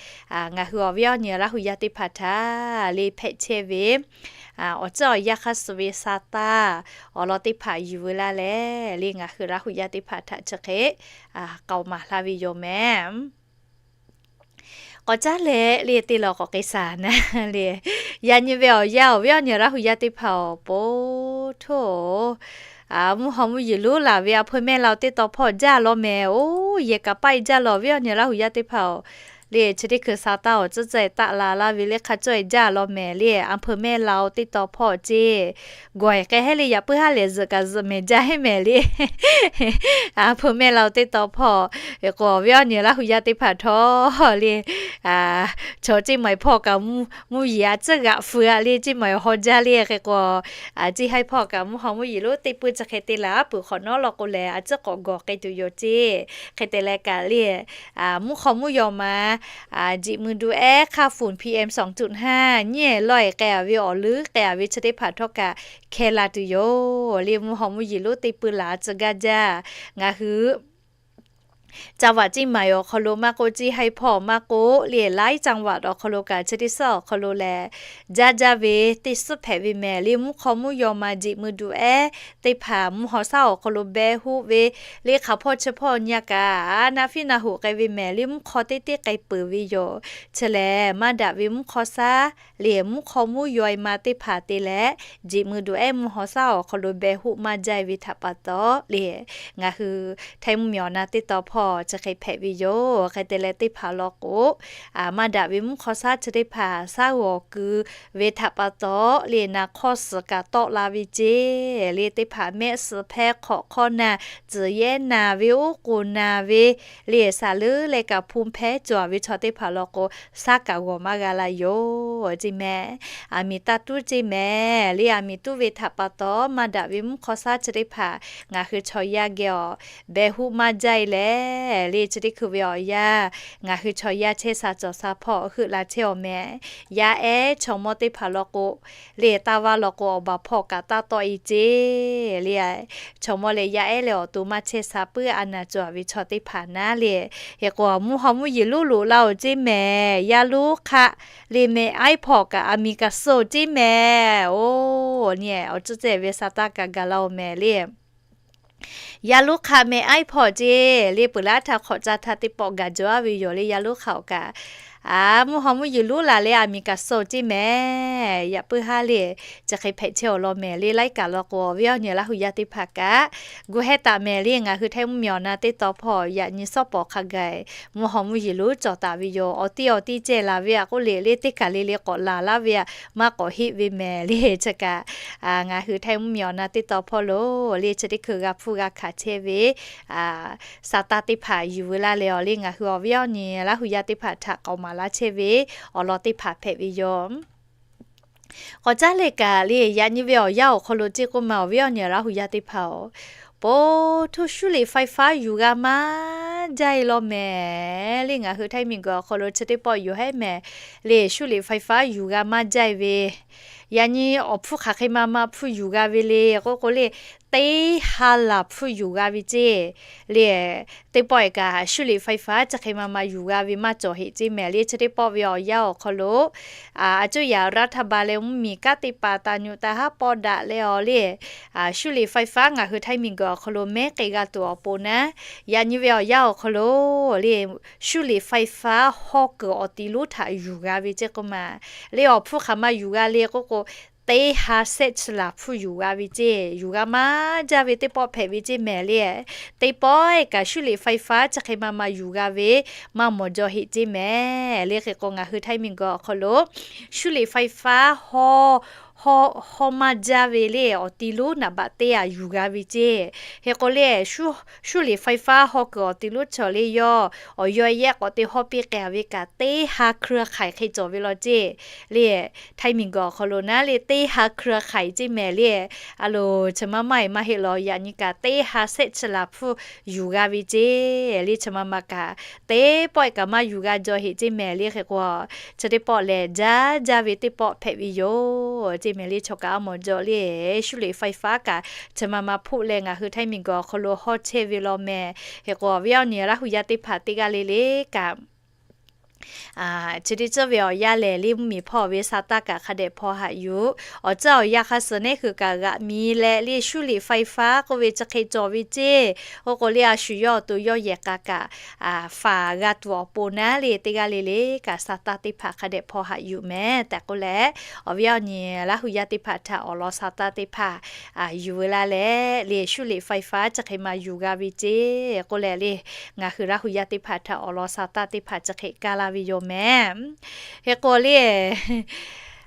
ngaˬ hui awˬ viˉ awˬ nyi Laˇ hu yaˇ teˇ hpaˍ htaꞈ le hpehꞈ chehˇ ve awˬ ceuˬ awˬ yanˇ hk'aˇ suh ve sa taˇ awˬ lawn teˇ hpaˍ yuˬ veu laˇ leh le ngaˬ hui Laˇ hu yaˇ teˇ hpaˍ htaꞈ chi hk'e k'aoˍ maˍ laˇ ve yoˬ mehˍ. K'awꞈ caˉ leh le teˇ lawˬ k'awꞈ k'ai shaˍ naˉ le. Yaꞈ nyi ve awˬ yanˇ awˬ viˉ awˬ nyi Laˇ hu yaˇ teˇ hpaˍ awˬ pon htoˇ, mvuhˇ haw mvuhˇ yeˬ lonˉ laˬ ve a hpeuꞈ mehˆ la-oˬ teˇ taw hpawˇ jaˇ lawˬ mehˍ. Oˇ yehˬ kaꞈ paˆ e jaˇ lawˬ viˉ awˬ nyi Laˇ hu yaˇ teˇ hpaˍ-oˬ, le chi teˇ hkui sa taˇ awˬ tcuhˉ tcuhˉ e taˆ la laˇ ve le hk'a cawˇ e jaˇ lawˬ mehˍ. Le a hpeuꞈ mehˆ la-oˬ teˇ taw hpawˇ ceˇ gawˬ e k'ai hehˉ le yaꞈ puiˉ haˉ lehˬ zuhꞈ kaꞈ zuhꞈ mehˍ jaˇ heˉ mehˍ le. A hpeuꞈ mehˆ la-oˬ teˇ taw hpawˇ k'o awˬ viˉ awˬ nyi Laˇ hu yaˇ teˇ hpaˍ htawˇ le chaw ceˇ maˬ hpawˇ kaꞈ mvuhˇ yeˬ a ciˉ g'aꞈ feu-a le ceˇ maˬ haw jaˇ le hk'e k'o, ceˇ haiˉ hpawˇ kaꞈ mvuhˇ haw mvuhˇ yeˬ lonˉ teˇ puiˇ chi hk'e te laˬ puiˬ hk'awꞈ nawˉ law k'o lehˬ a ciˉ k'awꞈ gawˬ k'ai tuˬ yoˬ ceˇ. Hk'e te leh kaꞈ le mvuhˇ hk'aw mvuhˇ yaw ma jeꞈ mui du ehˉ hk'aˇ fuˍ PM sawˍ tuꞈ haˉ nyiˉ lawˇ e k'ai-a ve awˬ leuˉ k'ai-a ve chi teˇ hpaˍ htawˇ kaꞈ hkeh la tuˬ yoˬ. Le mvuhˇ haw mvuhˇ yeˬ lonˉ teˇ puiˇ laˬ tcuh gaˇ jaˇ. Ngaˬ hui จังหวัด ceˇ maˬ awˬ hk'aw lo maˇ k'oˆ, ceˇ haiˉ hpawˇ maˇ k'oˆ le laiˉ จังหวัด awˬ hk'aw lo kaꞈ chi teˇ suhˉ awˬ hk'aw lo lehˬ, jaˇ jaˇ ve teˇ suhˉ hpehꞈ ve mehˍ. Le mvuhˇ hk'aw mvuhˇ yaw ma jeꞈ mui du ehˉ teˇ hpaˍ mvuhˇ haw shaˉ awˬ hk'aw lo beh hoˆ ve le hk'aˬ hpawˇ chi hpawˇ nyi-a kaꞈ naˆ fiˉ naˆ hoꞈ k'ai ve mehˍ. Le mvuhˇ hk'aw teˇ teˇ k'ai peuˬ ve yoˬ. Chi lehˬ maˇ daꞈ ve mvuhˇ hk'aw shaˉ le mvuhˇ hk'aw mvuhˇ yaw e ma teˇ hpaˍ te leh, jeꞈ mui du ehˉ mvuhˇ haw shaˉ awˬ hk'aw lo beh hoˆ maˇ jaˇ e ve htaꞈ pa taw le, ngaˬ hui htaiˇ mvuhˇmiˬ awˬ na teˇ taw hpawˇ chi hk'e hpehꞈ ve yoˬ. Hk'e te leh teˇ hpaˍ law k'o, maˇ daꞈ ve mvuhˇ hk'aw shaˉ chi teˇ hpaˍ shaˉ g'awˬ ku ve htaꞈ pa taw le naˍ hk'awˇ suhˍ kaꞈ tawˆ la ve ceˇ. Le teˇ hpaˍ mehˆ suh hpehˇ hk'awꞈ hk'awˇ naˬ, tcuhˍ yehˉ naˬ ve, oˉ k'oˍ naˬ ve le saˍ leuˉ leh kaꞈ hpu hpehˇ cawˬ ve chaw teˇ hpaˍ law k'o, shaˉ kaꞈ g'awˬ maˇ g'a la yoˬ ceˇ mehˍ. Aˬ miˍ taˇ tuˉ ceˇ mehˍ. Le aˬ miˍ tuˉ ve htaꞈ pa taw maˇ daꞈ ve mvuhˇ hk'aw shaˉ chi teˇ hpaˍ ngaˬ hui chaw yaˇ geh awˬ beh hoˆ maˇ jaˇ e leh, le chi teˇ hkui ve awˬ yanˇ ngaˬ hui chaw yaˇ chehˇ sha cawˬ sha hpawˇ heuˆ la chehˇ awˬ mehˍ. Yaˇ ehˉ chaw mawˇ teˇ hpaˍ law k'o, le taˇ vaˇ law k'o awˬ baˬ hpawˇ kaꞈ taˇ tawˆ e ceˇ. Le chaw mawˇ leh yaˇ ehˉ leh awˬ to maˇ chehˇ sha puiˉ a naˍ cawˬ ve chaw teˇ hpaˍ naˉ le, hk'e k'o mvuhˇ haw mvuhˇ yeˬ lonˉ loꞈ la-oˬ ceˇ mehˍ. Yaˇ lonˉ hk'aˆ le mehˍ aiˉ hpawˇ kaꞈ aˬ miˍ kaꞈ suh-oˬ ceˇ mehˍ. Oˇ nyi awˬ tcuhˉ cehˬ ve sa taˇ kaꞈ gaˬ la-oˬ mehˍ le. Yaˇ lonˉ hk'aˆ mehˍ aiˉ hpawˇ ceˇ le peuˬ laˇ htaˇ hk'awꞈ ca htaˇ teˇ pawˆ gaˬ jaw-a ve yoˬ. Le yaˇ lonˉ hk'aˆ awˬ kaꞈ Mvuhˇ haw mvuhˇ yeˬ lonˉ laˬ leh aˬ miˍ kaꞈ suh ceˇ mehˍ. Yaꞈ puiˉ haˉ le, chi hk'e hpehꞈ chehˇ awˬ lawn mehˍ le, laiˉ kaꞈ law k'o awˬ viˉ awˬ nyi Laˇ hu yaˇ teˇ hpaˍ kaꞈ gu hehˇ taˍ mehˍ le. Ngaˬ hui Htaiˇ mvuhˇmiˬ awˬ na teˇ taw hpawˇ yaꞈ nyi suhˉ pawˍ hk'a gaˬ mvuhˇ haw mvuhˇ yeˬ lonˉ cawˬ taˍ ve yoˬ. Awˬ tiˉ awˬ tiˉ ceh laˬ ve aꞈ k'oˆ le le, teˇ kaˬ le le k'awꞈ laˬ laˇ ve aꞈ maˇ k'awꞈ heˆ ve mehˍ le. Chi kaꞈ ngaˬ hui Htaiˇ mvuhˇmiˬ awˬ na teˇ taw hpawˇ lo le chi teˇ hkui g'a hpuˇ g'a hkanˍ chehˇ ve sa taˇ teˇ hpaˍ yuˬ veu laˇ leh awˬ le, ngaˬ hui awˬ viˉ awˬ nyi Laˇ hu yaˇ teˇ hpaˍ htaꞈ k'awꞈ maˍ laˇ chehˇ ve awˬ lawn teˇ hpaˍ hpehꞈ ve yoˬ. K'awꞈ caˉ leh kaꞈ le, yaꞈ nyi ve awˬ yanˇ awˬ hk'aw lo ceˇ k'oˆ ma awˬ viˉ awˬ nyi Laˇ hu yaˇ teˇ hpaˍ-oˬ, po htuˇ 修理ไฟฟ้า yuˬ g'a maˇ jaˇ-e law mehˍ le. Ngaˬ hui Htaiˇ miˬguiˬ awˬ hk'aw lo chi teˇ pawˆ yoˬ hehˉ mehˍ le. 修理ไฟฟ้า yuˬ g'a maˇ jaˇ-e ve, yaꞈ nyi awˬ hpfuhˇ hk'aˬ hk'e ma ma hpuˇ yuˬ g'a ve le k'oˆ k'o le, teˇ ha laˬ hpuˇ yuˬ g'a ve ceˇ le. Teˇ pawˆ-e kaꞈ 修理ไฟฟ้า chi hk'e ma ma yuˬ g'a ve maˇ cawˬ heꞈ ceˇ mehˍ le. Chi teˇ pawˆ ve awˬ yanˇ awˬ hk'aw lo a coˇ yaꞈ รัฐบาล leh mvuhˇmiˬ kanˉ teˇ hpaˍ taˍ nyu taˍ haˉ pawˇ daꞈ leh awˬ le, 修理ไฟฟ้า ngaˬ hui Htaiˇ miˬguiˬ awˬ hk'aw lo mehˉ k'ai g'a tuˬ awˬ pon naˉ, yaꞈ nyi ve awˬ yanˇ awˬ hk'aw lo le 修理ไฟฟ้า hawˇ kuiˬ awˬ ti lonˉ htaꞈ yuˬ g'a ve ceˇ k'oˆ ma le. Awˬ hpfuhˇ hk'aˬ ma yuˬ g'a le k'oˆ k'o, teˇ ha sehˆ chi laˬ hpuˇ yuˬ g'a ve ceˇ. Yuˬ g'a maˇ jaˇ ve teˇ pawˆ hpehꞈ ve ceˇ mehˍ le. Teˇ pawˆ-e kaꞈ 修理ไฟฟ้า chi hk'e ma ma yuˬ g'a ve maˇ mawˬ jaw heꞈ ceˇ mehˍ le. Hk'e k'o ngaˬ hui Htaiˇ miˬguiˬ awˬ hk'aw lo 修理ไฟฟ้า hawˇ maˇ jaˇ ve le awˬ ti lonˉ naˍ baꞈ teˇ aꞈ yuˬ g'a ve ceˇ. Hk'e k'o le 修理ไฟฟ้า hawˇ kuiˬ awˬ ti lonˉ chaw le yawˇ awˬ yaw yehˆ k'awꞈ te hawˇ piˇ k'ai ve kaꞈ teˇ ha เครือข่าย hk'e cawˬ ve law ceˇ le. Htaiˇ miˬguiˬ awˬ hk'aw lo naˉ le teˇ ha เครือข่าย ceˇ mehˍ le. A loˍ, chi ma maˇ-e maˇ heˆ law, yaꞈ nyi kaꞈ teˇ ha sehˆ chi laˬ hpuˇ yuˬ g'a ve ceˇ le. Chi ma ma kaꞈ teˇ pawˆ-e kaꞈ maˇ yuˬ g'a jaw heꞈ ceˇ mehˍ le. Hk'e k'o chi teˇ pawˆ lehˬ jaˇ jaˇ ve teˇ pawˆ hpehꞈ ve yoˬ ceˇ mehˍ le. Chaw kaꞈ a mawˬ jaw le 修理ไฟฟ้า kaꞈ chi ma ma hpoˆ leh ngaˬ hui Htaiˇ miˬguiˬ awˬ hk'aw lo hawˇ chehˇ ve law mehˍ. Hk'e k'o awˬ viˉ awˬ nyi Laˇ hu yaˇ teˇ hpaˍ teˇ g'aˇ le le kaꞈ chi teˇ ceuˬ ve awˬ yanˇ lehˬ le mvuhˇmiˬ hpawˇ ve sa taˇ kaꞈ hk'a dehꞈ hpaw haꞈ yuˬ. Awˬ ceuˬ awˬ yanˇ hk'a suhˍ neˉ hui kaꞈ g'aꞈ mi leh le 修理ไฟฟ้า k'oˆ ve chi hk'e cawˬ ve ceˇ. Oˇ k'o le a shu yawˇ awˬ to yawˇ yehˬ k'a kaꞈ faˍ g'a tuˬ awˬ pon naˉ le teˇ g'aˇ le le kaꞈ sa taˇ teˇ hpaˍ hk'a dehꞈ hpaw haꞈ yuˬ mehˍ tehꞈ k'oˆ leh, awˬ viˉ awˬ nyi Laˇ hu yaˇ teˇ hpaˍ htaꞈ awˬ lawn sa taˇ teˇ hpaˍ yuˬ veu laˇ leh le 修理ไฟฟ้า chi hk'e ma yuˬ g'a ve ceˇ k'oˆ leh le, ngaˬ hui Laˇ hu yaˇ teˇ hpaˍ htaꞈ awˬ lawn sa taˇ teˇ hpaˍ chi hk'e kaˇ laˇ ve yoˬ mehˍ. Hk'e k'o le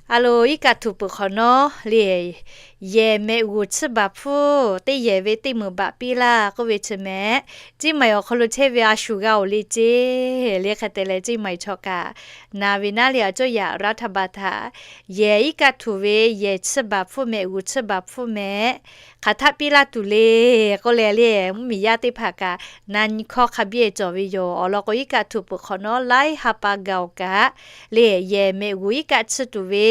a loˍ, iˉ kaˆ htuꞈ peuˬ hk'awꞈ nawˉ le, yehˬ mehꞈ g'uˬ tsuhˇ baˬ hpfuhˇ teˇ yehˬ ve teˇ meunˍ baꞈ piˇ laˇ k'oˆ ve chi mehˍ. Ceˇ maiˬ awˬ hk'aw lo chehˇ ve a shu g'a-oˬ le ceˇ. Le hk'e te leh ceˇ maiˬ chaw kaꞈ na ve naˉ le a coˇ yaꞈ รัฐบาล htaꞈ yehˬ iˉ kaˆ htuꞈ ve yehˬ tsuhˇ baˬ hpfuhˇ mehꞈ g'uˬ tsuhˇ baˬ hpfuhˇ mehˍ hk'aˬ htaˆ piˇ laˇ tuˬ le k'oˆ leh le, mvuhˇmiˬ yaˇ teˇ hpaˍ kaꞈ na nyi hkawˇ hk'a biˇ cawˬ ve yoˬ. Awˬ lawn k'o iˉ kaˆ htuꞈ peuˬ hk'awꞈ nawˉ laiˉ ha pa gaˬ-oˬ kaꞈ le, yehˬ mehꞈ g'uˬ iˉ kaˆ tsuhˇ tuˬ ve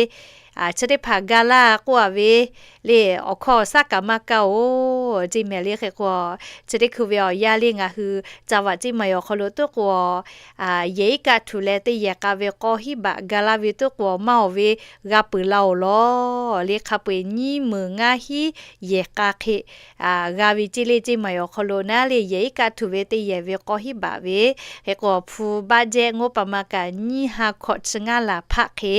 chi teˇ hpaˍ ga laˇ k'oˆ-a ve le, awˬ hkawˇ awˬ saˉ kaꞈ maˇ kaˇ-oˬ ceˇ mehˍ le. Hk'e k'o chi teˇ hkui ve awˬ yanˇ le ngaˬ hui ca vaꞈ ceˇ maiˬ awˬ hk'aw lo tuˉ k'o, yehˬ iˉ kaˆ htuꞈ leh teˇ yehˬ k'a ve k'aw hiˉ baꞈ ga laˇ ve tuˉ k'o maˇ-oˬ ve g'a peuˬ la-oˬ law. Le hk'a peu-eˬ nyiˇ meunˍ ngaˇ hiˉ yehˬ k'a hk'e g'a ve ceˇ le ceˇ maiˬ awˬ hk'aw lo naˉ le yehˬ iˉ kaˆ htuꞈ ve teˇ yehˬ ve k'aw hiˉ baꞈ ve, hk'e k'o awˬ hpu บัตเจ็ต งบประมาณ kaꞈ nyiˇ ha hkawꞈ chi ngaˇ laˬ hpaˆ hk'e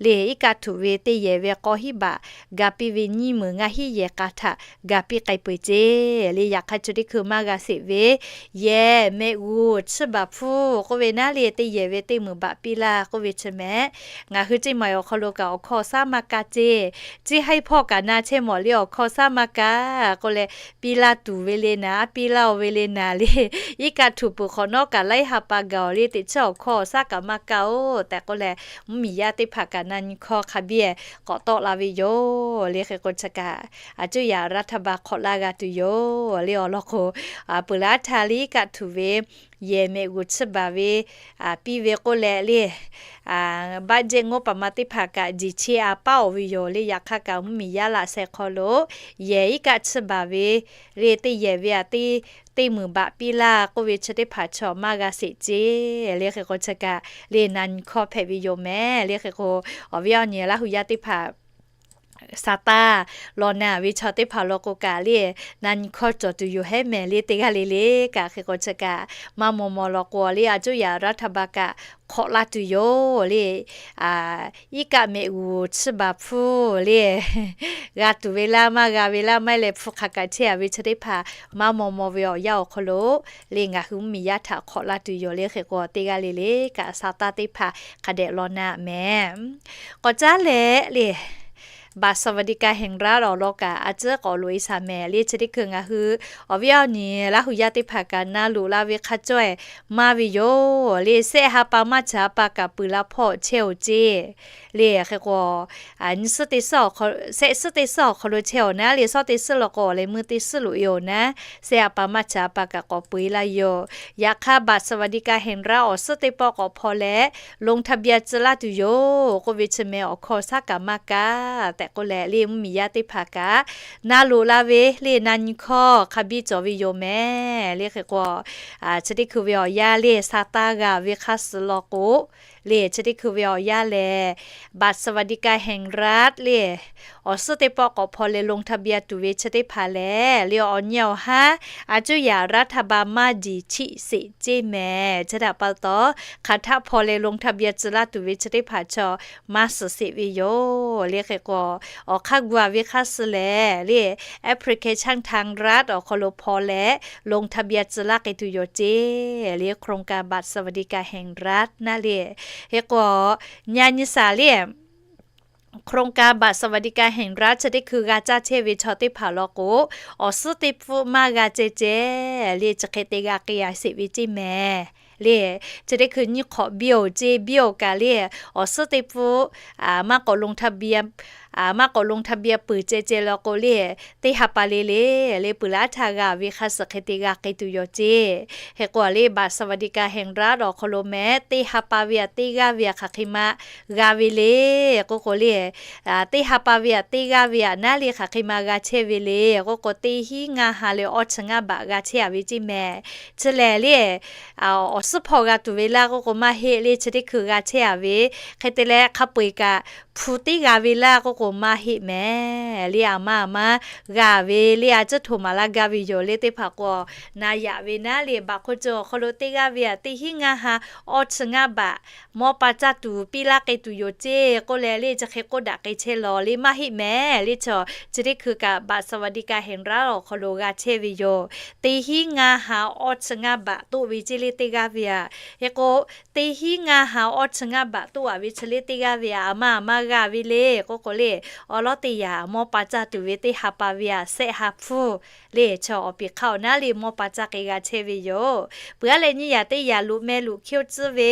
le iˉ kaˆ htuꞈ ve teˇ yehˬ ve k'aw hiˉ baꞈ ga piˇ ve nyiˇ meunˍ ngaˇ hiˉ yehˬ k'a htaꞈ ga piˇ k'ai peuˬ ceˇ. Le yaꞈ hk'aˇ chi teˇ hkui maˇ g'a sheˍ ve, yehˬ mehꞈ g'uˬ tsuhˇ baˬ hpfuhˇ k'oˆ ve naˉ le teˇ yehˬ ve teˇ meunˍ baꞈ piˇ laˇ k'oˆ ve chi mehˍ. Ngaˬ hui ceˇ maiˬ awˬ hk'aw lo kaꞈ awˬ hkawˇ awˬ saˉ maˇ kaˇ ceˇ. Ceˇ haiˉ hpawˇ kaꞈ na chehˇ mawˬ le awˬ hkawˇ awˬ saˉ maˇ kaˇ k'oˆ leh, piˇ laˇ tuˬ ve le naˍ, piˇ laˇ-oˬ ve le naˍ le, iˉ kaˆ htuꞈ peuˬ hk'awꞈ nawˉ kaꞈ laiˉ ha pa gaˬ-oˬ le teˇ ceuˬ awˬ hkawˇ awˬ saˉ kaꞈ maˇ kaˇ-oˬ tehꞈ k'oˆ leh, mvuhˇmiˬ yaˇ teˇ hpaˍ kaꞈ na nyi hkawˇ hk'a biˇ k'awꞈ tawˆ la ve yoˬ. Le hk'e k'o chi kaꞈ a coˇ yaꞈ รัฐบาล hk'awꞈ laˇ g'a tuˬ yoˬ le. Awˬ lawn k'o, peuˬ laˇ htaˇ le iˉ kaˆ htuꞈ ve yehˬ mehꞈ g'uˬ tsuhˇ baˬ ve piˇ ve k'oˆ leh le, บัตเจ็ต งบประมาณ teˇ hpaˍ kaꞈ jeˬ cheˇ a paˉ-oˬ ve yoˬ. Le yaꞈ hk'aˇ kaꞈ mvuhˇmiˬ yaˇ laꞈ sheh hk'aw lo yehˬ iˉ kaˆ tsuhˇ baˬ ve le teˇ yehˬ ve a teˇ teˇ meunˍ baꞈ piˇ laˇ k'oˆ ve chi teˇ hpaˍ chaw maˇ g'a sheˍ ceˇ. Le hk'e k'o chi kaꞈ le na nyi hkawˇ hpehꞈ ve yoˬ mehˍ. Le hk'e k'o awˬ viˉ awˬ nyi Laˇ hu yaˇ teˇ hpaˍ Sa taˇ law na ve chaw teˇ hpaˍ law k'o kaꞈ le, na nyi hkawˇ cawˬ tuˬ yoˬ hehˉ mehˍ le teˇ g'aˇ le le kaꞈ hk'e k'o chi kaꞈ maˇ maw maw law k'o le, a cuˇ yaꞈ รัฐบาล kaꞈ hk'awꞈ laˇ tuˬ yoˬ le. Iˉ kaˆ mehꞈ g'uˬ chiˇ baˬ hpfuhˇ le, g'a tuˬ ve laˇ maˇ g'a ve laˇ maˇ heˆ leh hpu hk'aˬ kaꞈ chehˇ a ve chi teˇ hpaˍ maˇ maw maw ve awˬ yanˇ awˬ hk'aw lo le ngaˬ hui mvuhˇmiˬ yaˇ htaꞈ hk'awꞈ laˇ tuˬ yoˬ le. Hk'e k'o teˇ g'aˇ le le kaꞈ sa taˇ teˇ hpaˍ hk'a dehꞈ law na mehˍ. K'awꞈ caˉ leh le บัตรสวัสดิการแห่งรัฐ awˬ lawn kaꞈ a ciˉ k'awꞈ loꞈ e shaˍ mehˍ le. Chi teˇ hkui ngaˬ hui awˬ viˉ awˬ nyi Laˇ huˍ yaˇ teˇ hpaˍ kaꞈ na loꞈ la ve hk'a cawˇ e maˇ ve yoˬ le. Sehˆ ha pa maˇ chi ha pa kaꞈ peuˬ la hpawˇ chehˇ oˬ ceˇ le. Hk'e k'o nyi suhˉ teˇ suhˉ, sehˆ suhˉ teˇ suhˉ awˬ hk'aw lo chehˇ awˬ naˉ le, shawˉ teˇ suhˉ law k'o awˬ leh meuˇ teˇ suhˉ loꞈ e awˬ naˉ, sehˆ ha pa maˇ chi ha pa kaꞈ k'awꞈ peuˬ e laˇ yoˬ. Yaꞈ hk'aˇ บัตรสวัสดิการแห่งรัฐ awˬ suhˉ teˇ pawˆ k'awꞈ hpaw leh ลงทะเบียน tcuh laˇ tuˬ yoˬ k'oˆ ve chi meh awˬ hkawˇ shaˉ kaꞈ maˇ kaˇ tehꞈ k'oˆ leh le mvuhˇmiˬ yaˇ teˇ hpaˍ kaꞈ na loꞈ la ve le na nyi hkawˇ hk'a biˇ cawˬ ve yoˬ mehˍ le. Hk'e k'o chi teˇ hkui ve awˬ yanˇ le sa taˇ g'a ve hk'a suh law k'o le chi teˇ hkui ve awˬ yanˇ lehˬ บัตรสวัสดิการแห่งรัฐ le awˬ suhˉ teˇ pawˆ k'awꞈ hpaw leh ลงทะเบียน tuˬ ve chi teˇ hpaˍ lehˬ le awˬ nyi awˬ haˉ a cuˇ yaꞈ รัฐบาล maˇ diˬ chiˆ sheˍ ceˇ mehˍ. Chi htaꞈ pa taw hk'aˬ htaˆ hpaw leh ลงทะเบียน tcuh laˇ tuˬ ve chi teˇ hpaˍ chaw maˇ suhˍ sheˍ ve yoˬ le. Hk'e k'o awˬ hk'aˇ gu a ve hk'a suh lehˬ le application ทางรัฐ awˬ hk'aw lo hpaw leh ลงทะเบียน tcuh laˇ k'ai tuˬ yoˬ ceˇ le โครงการบัตรสวัสดิการแห่งรัฐ naˉ le. Hk'e k'o nyi a nyi shaˍ le โครงการบัตรสวัสดิการแห่งรัฐ chi teˇ hkui g'a caˇ chehˇ ve chaw teˇ hpaˍ law k'o awˬ suhˉ teˇ pfuhˆ maˇ g'a ceh ceh le chi hk'e te g'a k'ai a sheˍ ve ceˇ mehˍ le. Chi teˇ hkui nyiˇ hk'awꞈ biˇ oˬ ceˇ biˇ oˬ kaꞈ le awˬ suhˉ teˇ pfuhˆ maˇ k'awꞈ ลงทะเบียน maˇ k'awꞈ ลงทะเบียน peuˬ ceh ceh law k'o le teˇ ha pa le le le peuˬ laˇ htaˇ g'a ve hk'a suh hk'e te g'a k'ai tuˬ yoˬ ceˇ. Hk'e k'o le บัตรสวัสดิการแห่งรัฐ awˬ hk'aw lo meh teˇ ha pa ve aꞈ teˇ g'aˇ ve aꞈ hk'aˬ hk'e ma g'a ve le k'oˆ k'o le teˇ ha pa ve aꞈ teˇ g'aˇ ve aꞈ naˉ le hk'aˬ hk'e ma g'a chehˇ ve le k'oˆ k'o teˇ hinˉ ngaˇ ha leh awˇ chi ngaˇ baꞈ g'a chehˇ a ve ceˇ mehˍ. Chi lehˬ le awˬ suhˉ hpawˇ g'a tuˬ ve laˇ k'oˆ k'o maˇ heˆ le chi teˇ hkui g'a chehˇ a ve hk'e te leh hk'a peu eˬ kaꞈ hpu teˇ g'a ve laˇ k'oˆ k'o maˇ heˆ mehˍ le. Aˬ ma aˬ ma g'a ve le a ciˉ htoꞈ maˍ laˇ gaˇ ve yoˬ le teˇ hpaˍ k'o na yaꞈ ve naˉ le บัตรคนจน awˬ hk'aw lo teˇ g'aˇ ve aꞈ teˇ hinˉ ngaˇ ha awˇ chi ngaˇ baꞈ mawˇ pa caˇ tuˬ piˇ laˇ k'ai tuˬ yoˬ ceˇ k'oˆ leh le chi hk'e k'oˆ daꞈ k'ai chehˇ law le maˇ heˆ mehˍ le. Chaw chi teˇ hkui kaꞈ บัตรสวัสดิการแห่งรัฐ awˬ hk'aw lo g'a chehˇ ve yoˬ. Teˇ hinˉ ngaˇ ha awˇ chi ngaˇ baꞈ toˆ ve ceˇ le teˇ g'aˇ ve aꞈ. Hk'e k'o teˇ hinˉ ngaˇ ha awˇ chi ngaˇ baꞈ toˆ a ve chi le teˇ g'aˇ ve aꞈ aˬ ma aˬ ma g'a ve le k'oˆ k'o le awˬ lawn teˇ yanˇ mawˇ pa caˇ tuˬ ve teˇ ha pa ve aꞈ sehˆ ha hpfuhˇ le chaw awˬ piˍ hk'aˇ awˬ naˉ le mawˇ pa caˇ k'ai g'a chehˇ ve yoˬ. Peuˬ aˉ leh nyiˇ yanˇ teˇ yanˇ loꞈ meh loꞈ hkiˇ oˇ tcuhˉ ve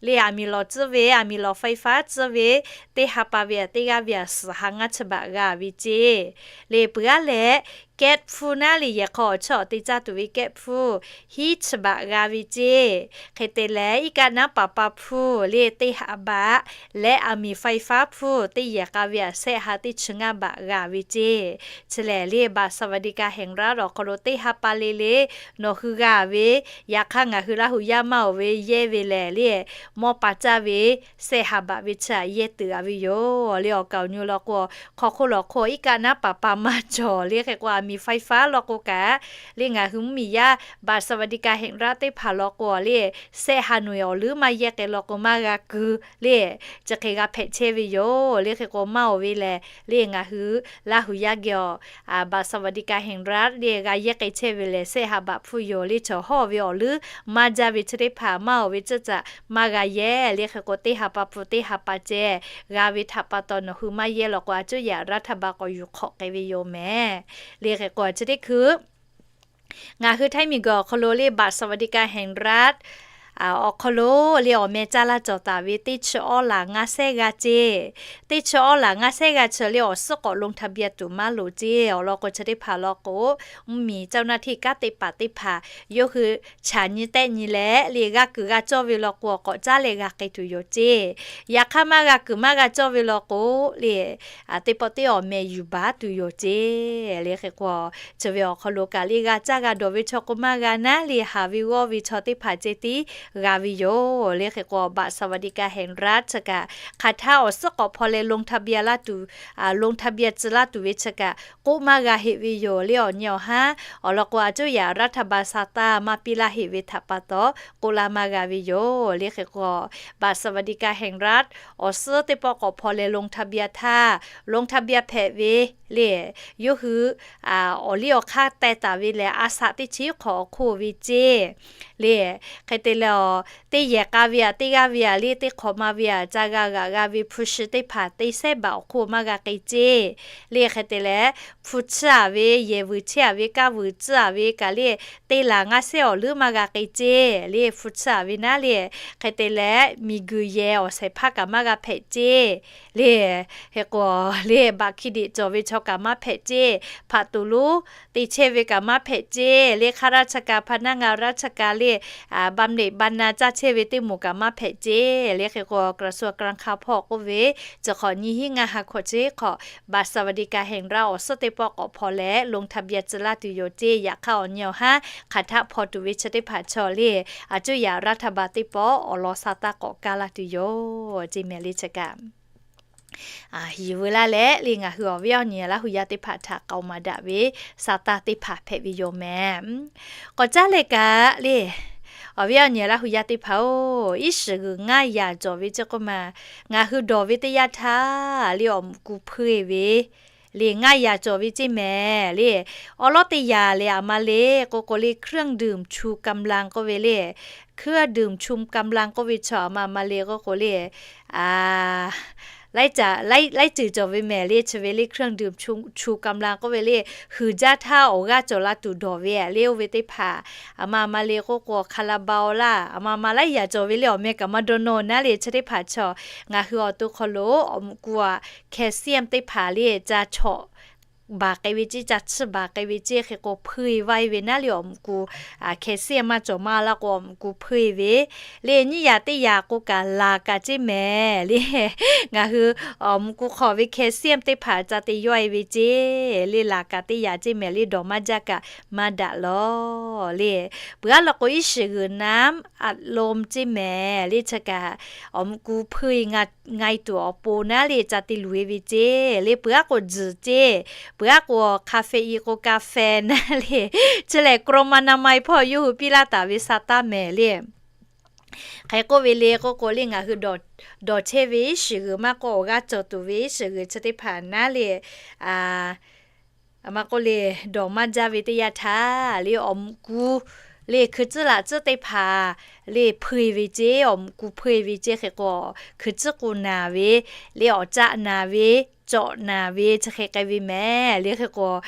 le aˬ miˍ lawˬ tcuhˉ ve aˬ miˍ lawˬ ไฟฟ้า tcuhˉ ve teˇ ha pa ve aꞈ teˇ g'aˇ ve aꞈ suhˍ ha ngaˇ chi baꞈ g'a ve ceˇ le. Peuˬ aˉ leh แก๊ส hpfuhˇ naˉ le yehˬ hk'aw awˬ chawˇ awˬ te caˇ tuˬ ve แก๊ส hpfuhˇ hiˉ chi baꞈ g'a ve ceˇ. Hk'e te leh iˉ kaˆ naˉ paˍ pa hpfuhˇ le teˇ ha baꞈ leh aˬ miˍ ไฟฟ้า hpfuhˇ teˇ yehˬ k'a ve aꞈ sehˆ ha teˇ chi ngaˇ baꞈ g'a ve ceˇ. Chi lehˬ le บัตรสวัสดิการแห่งรัฐ awˬ hk'aw lo teˇ ha pa le le nawˬ hui g'a ve, yaꞈ hk'aˇ ngaˬ hui Laˇ huˍ yaˇ maˇ oˬ ve yehˇ ve lehˬ le mawˇ pa caˇ ve sehˆ ha baꞈ ve chi aꞈ yehˇ tuˬ a ve yoˬ le. Awˬ kaˍ awˬ nyi law k'o hk'aw hk'oˆ lawˬ hk'oˆ iˉ kaˆ naˉ paˍ pa maˇ cawˬ le. Hk'e k'o aˬ miˍ ไฟฟ้า law k'o kaꞈ le ngaˬ hui mvuhˇmiˬ yaˇ บัตรสวัสดิการแห่งรัฐ teˇ hpaˍ law k'o le sehˆ ha nawˬ awˬ leuˉ maˇ yehˇ k'ai law k'o maˇ g'a ku le chi hk'e g'a hpehꞈ chehˇ ve yoˬ le. Hk'e k'o maˇ oˬ ve lehˬ le ngaˬ hui Laˇ huˍ yaˇ geh awˬ บัตรสวัสดิการแห่งรัฐ le g'a yehˇ k'ai chehˇ ve lehˬ sehˆ ha baꞈ hpfuhˇ yoˬ le. Chaw hawˇ ve awˬ leuˉ maˇ jaˇ ve chi teˇ hpaˍ maˇ oˬ ve tcuhˇ caꞈ maˇ g'a yehˇ le. Hk'e k'o teˇ ha pa hpu teˇ ha pa ceh g'a ve htaꞈ pa taw nawˬ hui maˇ yehˇ law k'o a cuˇ yaꞈ รัฐบาล k'awꞈ yuˬ hk'awꞈ k'ai ve yoˬ mehˍ le. Hk'e k'o chi teˇ hkui ngaˬ hui Htaiˇ miˬguiˬ awˬ hk'aw lo le บัตรสวัสดิการแห่งรัฐ awˬ hk'aw lo le awˬ meh caˇ laˇ cawˬ taˍ ve teˇ chi awˉ laˬ ngaˇ sehˉ g'aˇ ceˇ. Teˇ chi awˉ laˬ ngaˇ sehˉ g'aˇ chi le awˬ suhˉ k'awꞈ ลงทะเบียน tuˬ maˇ loˍ ceˇ. Awˬ lawn k'o chi teˇ hpaˍ law k'o mvuhˇmiˬ เจ้าหน้าที่ kanˉ teˇ hpaˍ teˇ hpaˍ yawˇ hui chaꞈ nyi tehˆ nyi leh le g'a kuiˬ g'a cawˇ ve law k'o k'awꞈ caˉ leh g'a k'ai tuˬ yoˬ ceˇ. Yaꞈ hk'aˇ maˇ g'a kuiˬ maˇ g'a cawˇ ve law k'o le teˇ pawˆ teˇ awˬ meh yuˬ baˬ tuˬ yoˬ ceˇ le. Hk'e k'o chi ve awˬ hk'aw lo kaꞈ le g'a caˇ g'a dawˬ ve chaw k'o maˇ g'a naˉ le haˍ ve g'awˇ ve chaw teˇ hpaˍ ceh tiˉ g'a ve yoˬ le. Hk'e k'o บัตรสวัสดิการแห่งรัฐ chi kaꞈ hk'aˬ htaˇ awˬ suhˉ k'awꞈ hpaw leh ลงทะเบียน laˇ tuˬ, ลงทะเบียน tcuh laˇ tuˬ ve chi kaꞈ k'oˆ maˇ g'a heˆ ve yoˬ le. Awˬ nyi awˬ haˉ awˬ lawn k'o, a cuˇ yaꞈ รัฐบาล sa taˇ maˇ piˇ laˇ heˆ ve htaꞈ pa taw, k'oˆ laˇ maˇ g'a ve yoˬ le. Hk'e k'o, บัตรสวัสดิการแห่งรัฐ awˬ suhˉ teˇ pawˆ k'awꞈ hpaw leh ลงทะเบียน htaˇ, ลงทะเบียน hpehꞈ ve le, yawˇ hui awˬ liˇ awˬ hk'aˇ teh taˍ ve lehˬ, a shaꞈ teˇ chi hk'awꞈ awˬ hk'oˆ ve ceˇ le. Hk'e te leh, teˇ yehˬ k'a ve aꞈ, teˇ g'aˇ ve aꞈ le, teˇ hk'awꞈ ma ve aꞈ ca g'a g'aꞈ g'a ve hpu shi teˇ hpaˍ teˇ sehˉ baꞈ awˬ hk'oˆ maˇ g'a k'ai ceˇ le. Hk'e te leh, hpu chiˇ aˍ ve, yehˬ vuiˬ chehˇ aˍ ve, kaˇ vuiˬ tcuhˉ aˍ ve kaꞈ le, teˇ laˬ ngaˇ sehˉ awˬ leuˉ maˇ g'a k'ai ceˇ le, hpu chiˇ aˍ ve naˉ le. Hk'e te leh, miˬguiˬ yehˬ awˬ shehˍ hpaˇ kaꞈ maˇ g'a hpehꞈ ceˇ le. Hk'e k'o le, บัตรเครดิต cawˬ ve chaw kaꞈ maˇ hpehꞈ ceˇ, hpaꞈ tuˬ lonˉ te chehˇ ve kaꞈ maˇ hpehꞈ ceˇ le, ข้าราชการ พนักงานราชการ le, บำเหน็จบำนาญ caˇ chehˇ ve teˇ moˍ kaꞈ maˇ hpehꞈ ceˇ le. Hk'e k'o, กระทรวงการคลัง hpawˇ k'oˆ ve, chi hk'awꞈ nyi hiˉ ngaˇ ha hkawꞈ chi hk'awꞈ บัตรสวัสดิการแห่งรัฐ awˬ suhˉ teˇ pawˆ k'awꞈ hpaw leh ลงทะเบียน tcuh laˇ tuˬ yoˬ ceˇ. Yaꞈ hk'aˇ awˬ nyi awˬ haˉ hk'aˬ htaˇ hpaw tuˬ ve chi teˇ hpaˍ chaw le, a cuˇ yaꞈ รัฐบาล teˇ pawˆ awˬ lawn sa taˇ k'awꞈ kaˇ laˇ tuˬ yoˬ ceˇ mehˍ le. Chi kaꞈ yiˬ veu laˇ leh le, ngaˬ hui awˬ viˉ awˬ nyi Laˇ hu yaˇ teˇ hpaˍ htaꞈ k'aoˍ maˍ daꞈ ve sa taˇ teˇ hpaˍ hpehꞈ ve yoˬ mehˍ. K'awꞈ caˉ leh kaꞈ le, awˬ viˉ awˬ nyi Laˇ hu yaˇ teˇ hpaˍ-oˬ, iˉ shiˍ g'uiˬ ngaˇ yaꞈ cawˬ ve ceˇ k'oˆ ma, ngaˬ hui dawˬ ve teˇ yanˇ htaˇ le, awˬ muꞈ ku hpeuˇ-e ve le, ngaˇ yaꞈ cawˬ ve ceˇ mehˍ le. Awˉ lawˉ teˇ yanˇ le, aˬ ma le k'oˆ k'o le, เครื่องดื่มชูกำลัง k'oˆ ve le, เครื่องดื่มชูกำลัง k'oˆ ve chaw aˬ ma aˬ ma le k'oˆ k'o le, laiˉ ceuˬ cawˬ ve mehˍ le. Chi ve le, เครื่องดื่มชูกำลัง k'oˆ ve le, huiˍ jaˇ htaˇ awˬ g'aˇ cawˬ la tuˬ dawˬ ve le, oˇ ve teˇ hpaˍ aˬ ma aˬ ma le k'oˆ k'o, คาราบาว laˇ, aˬ ma aˬ ma laiˉ yaꞈ cawˬ ve le, awˬ meh kaꞈ maˇ dawˇ nawˇ naˉ le. Chi teˇ hpaˍ chaw ngaˬ hui awˬ to hk'aw lo awˬ muꞈ ku aꞈ แคลเซียม teˇ hpaˍ le, ca chawꞈ baˬ k'ai ve ceˇ, ca chiˇ baˬ k'ai ve ceˇ. Hk'e k'o, hpeuˇ-e vaˇ-e ve naˉ le, awˬ muꞈ ku แคลเซียม maˇ cawˬ maˇ laˇ k'o, awˬ muꞈ ku hpeuˇ-e ve le. Nyiˇ yaꞈ teˇ yaꞈ k'o kaꞈ laˬ kaꞈ ceˇ mehˍ le. Ngaˬ hui awˬ muꞈ ku hk'aw ve แคลเซียม teˇ hpaˍ ca te yawˇ-e ve ceˇ le, laˬ kaꞈ teˇ yaꞈ ceˇ mehˍ le, dawˬ maˇ jaˇ kaꞈ maˇ daꞈ lawˬ le. Peuˬ aˉ law k'o, iˉ shiˍ g'uiˬ น้ำอัดลม ceˇ mehˍ le. Chi kaꞈ awˬ muꞈ ku hpeuˇ-e nga tuˬ awˬ pon naˉ le, ca te luˬ-e ve ceˇ le. Peuˬ aˉ k'o, tzuhˬ ceˇ, peuˬ aˉ k'o, คาเฟอีน k'o, กาแฟ naˉ le. Chi lehˬ, กรมอนามัย hpawˇ yawˇ hui piˇ laˇ taˍ ve sa taˇ mehˍ le. Hk'e k'oˆ ve le k'oˆ k'o le, ngaˬ hui dawˬ chehˇ ve iˉ shiˍ g'uiˬ maˇ k'oˆ, awˬ g'aˇ cawˬ tuˬ ve iˉ shiˍ g'uiˬ chi teˇ hpaˍ naˉ le, aˬ ma k'oˆ le, dawˬ maˇ jaˇ ve teˇ yanˇ htaˇ le, awˬ muꞈ ku le, hkui tcuhˉ laꞈ tcuhˉ teˇ hpaˍ le, hpeuˇ-e ve ceˇ, awˬ muꞈ ku hpeuˇ-e ve ceˇ. Hk'e k'o, hkui tcuhˉ k'o naˬ ve le, awˬ caˆ naˬ ve, cawꞈ naˬ ve, chi hk'e k'ai ve mehˍ le. Hk'e k'o,